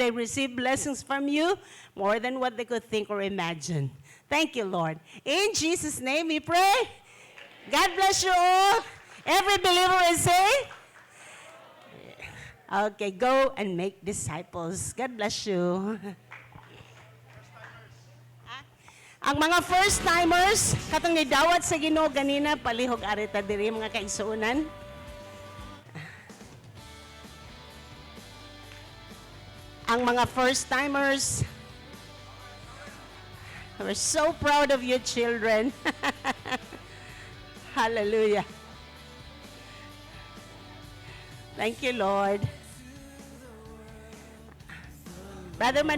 receive blessings from you more than what they could think or imagine. Thank you, Lord. In Jesus' name we pray. God bless you all. Every believer is say, okay, go and make disciples. God bless you. Ang mga first-timers, katong nidawat sa Ginoo ganina, palihog ari ta diri, mga kaigsuonan. Ang mga first-timers, we're so proud of you, children. Hallelujah. Thank you, Lord. Brother Man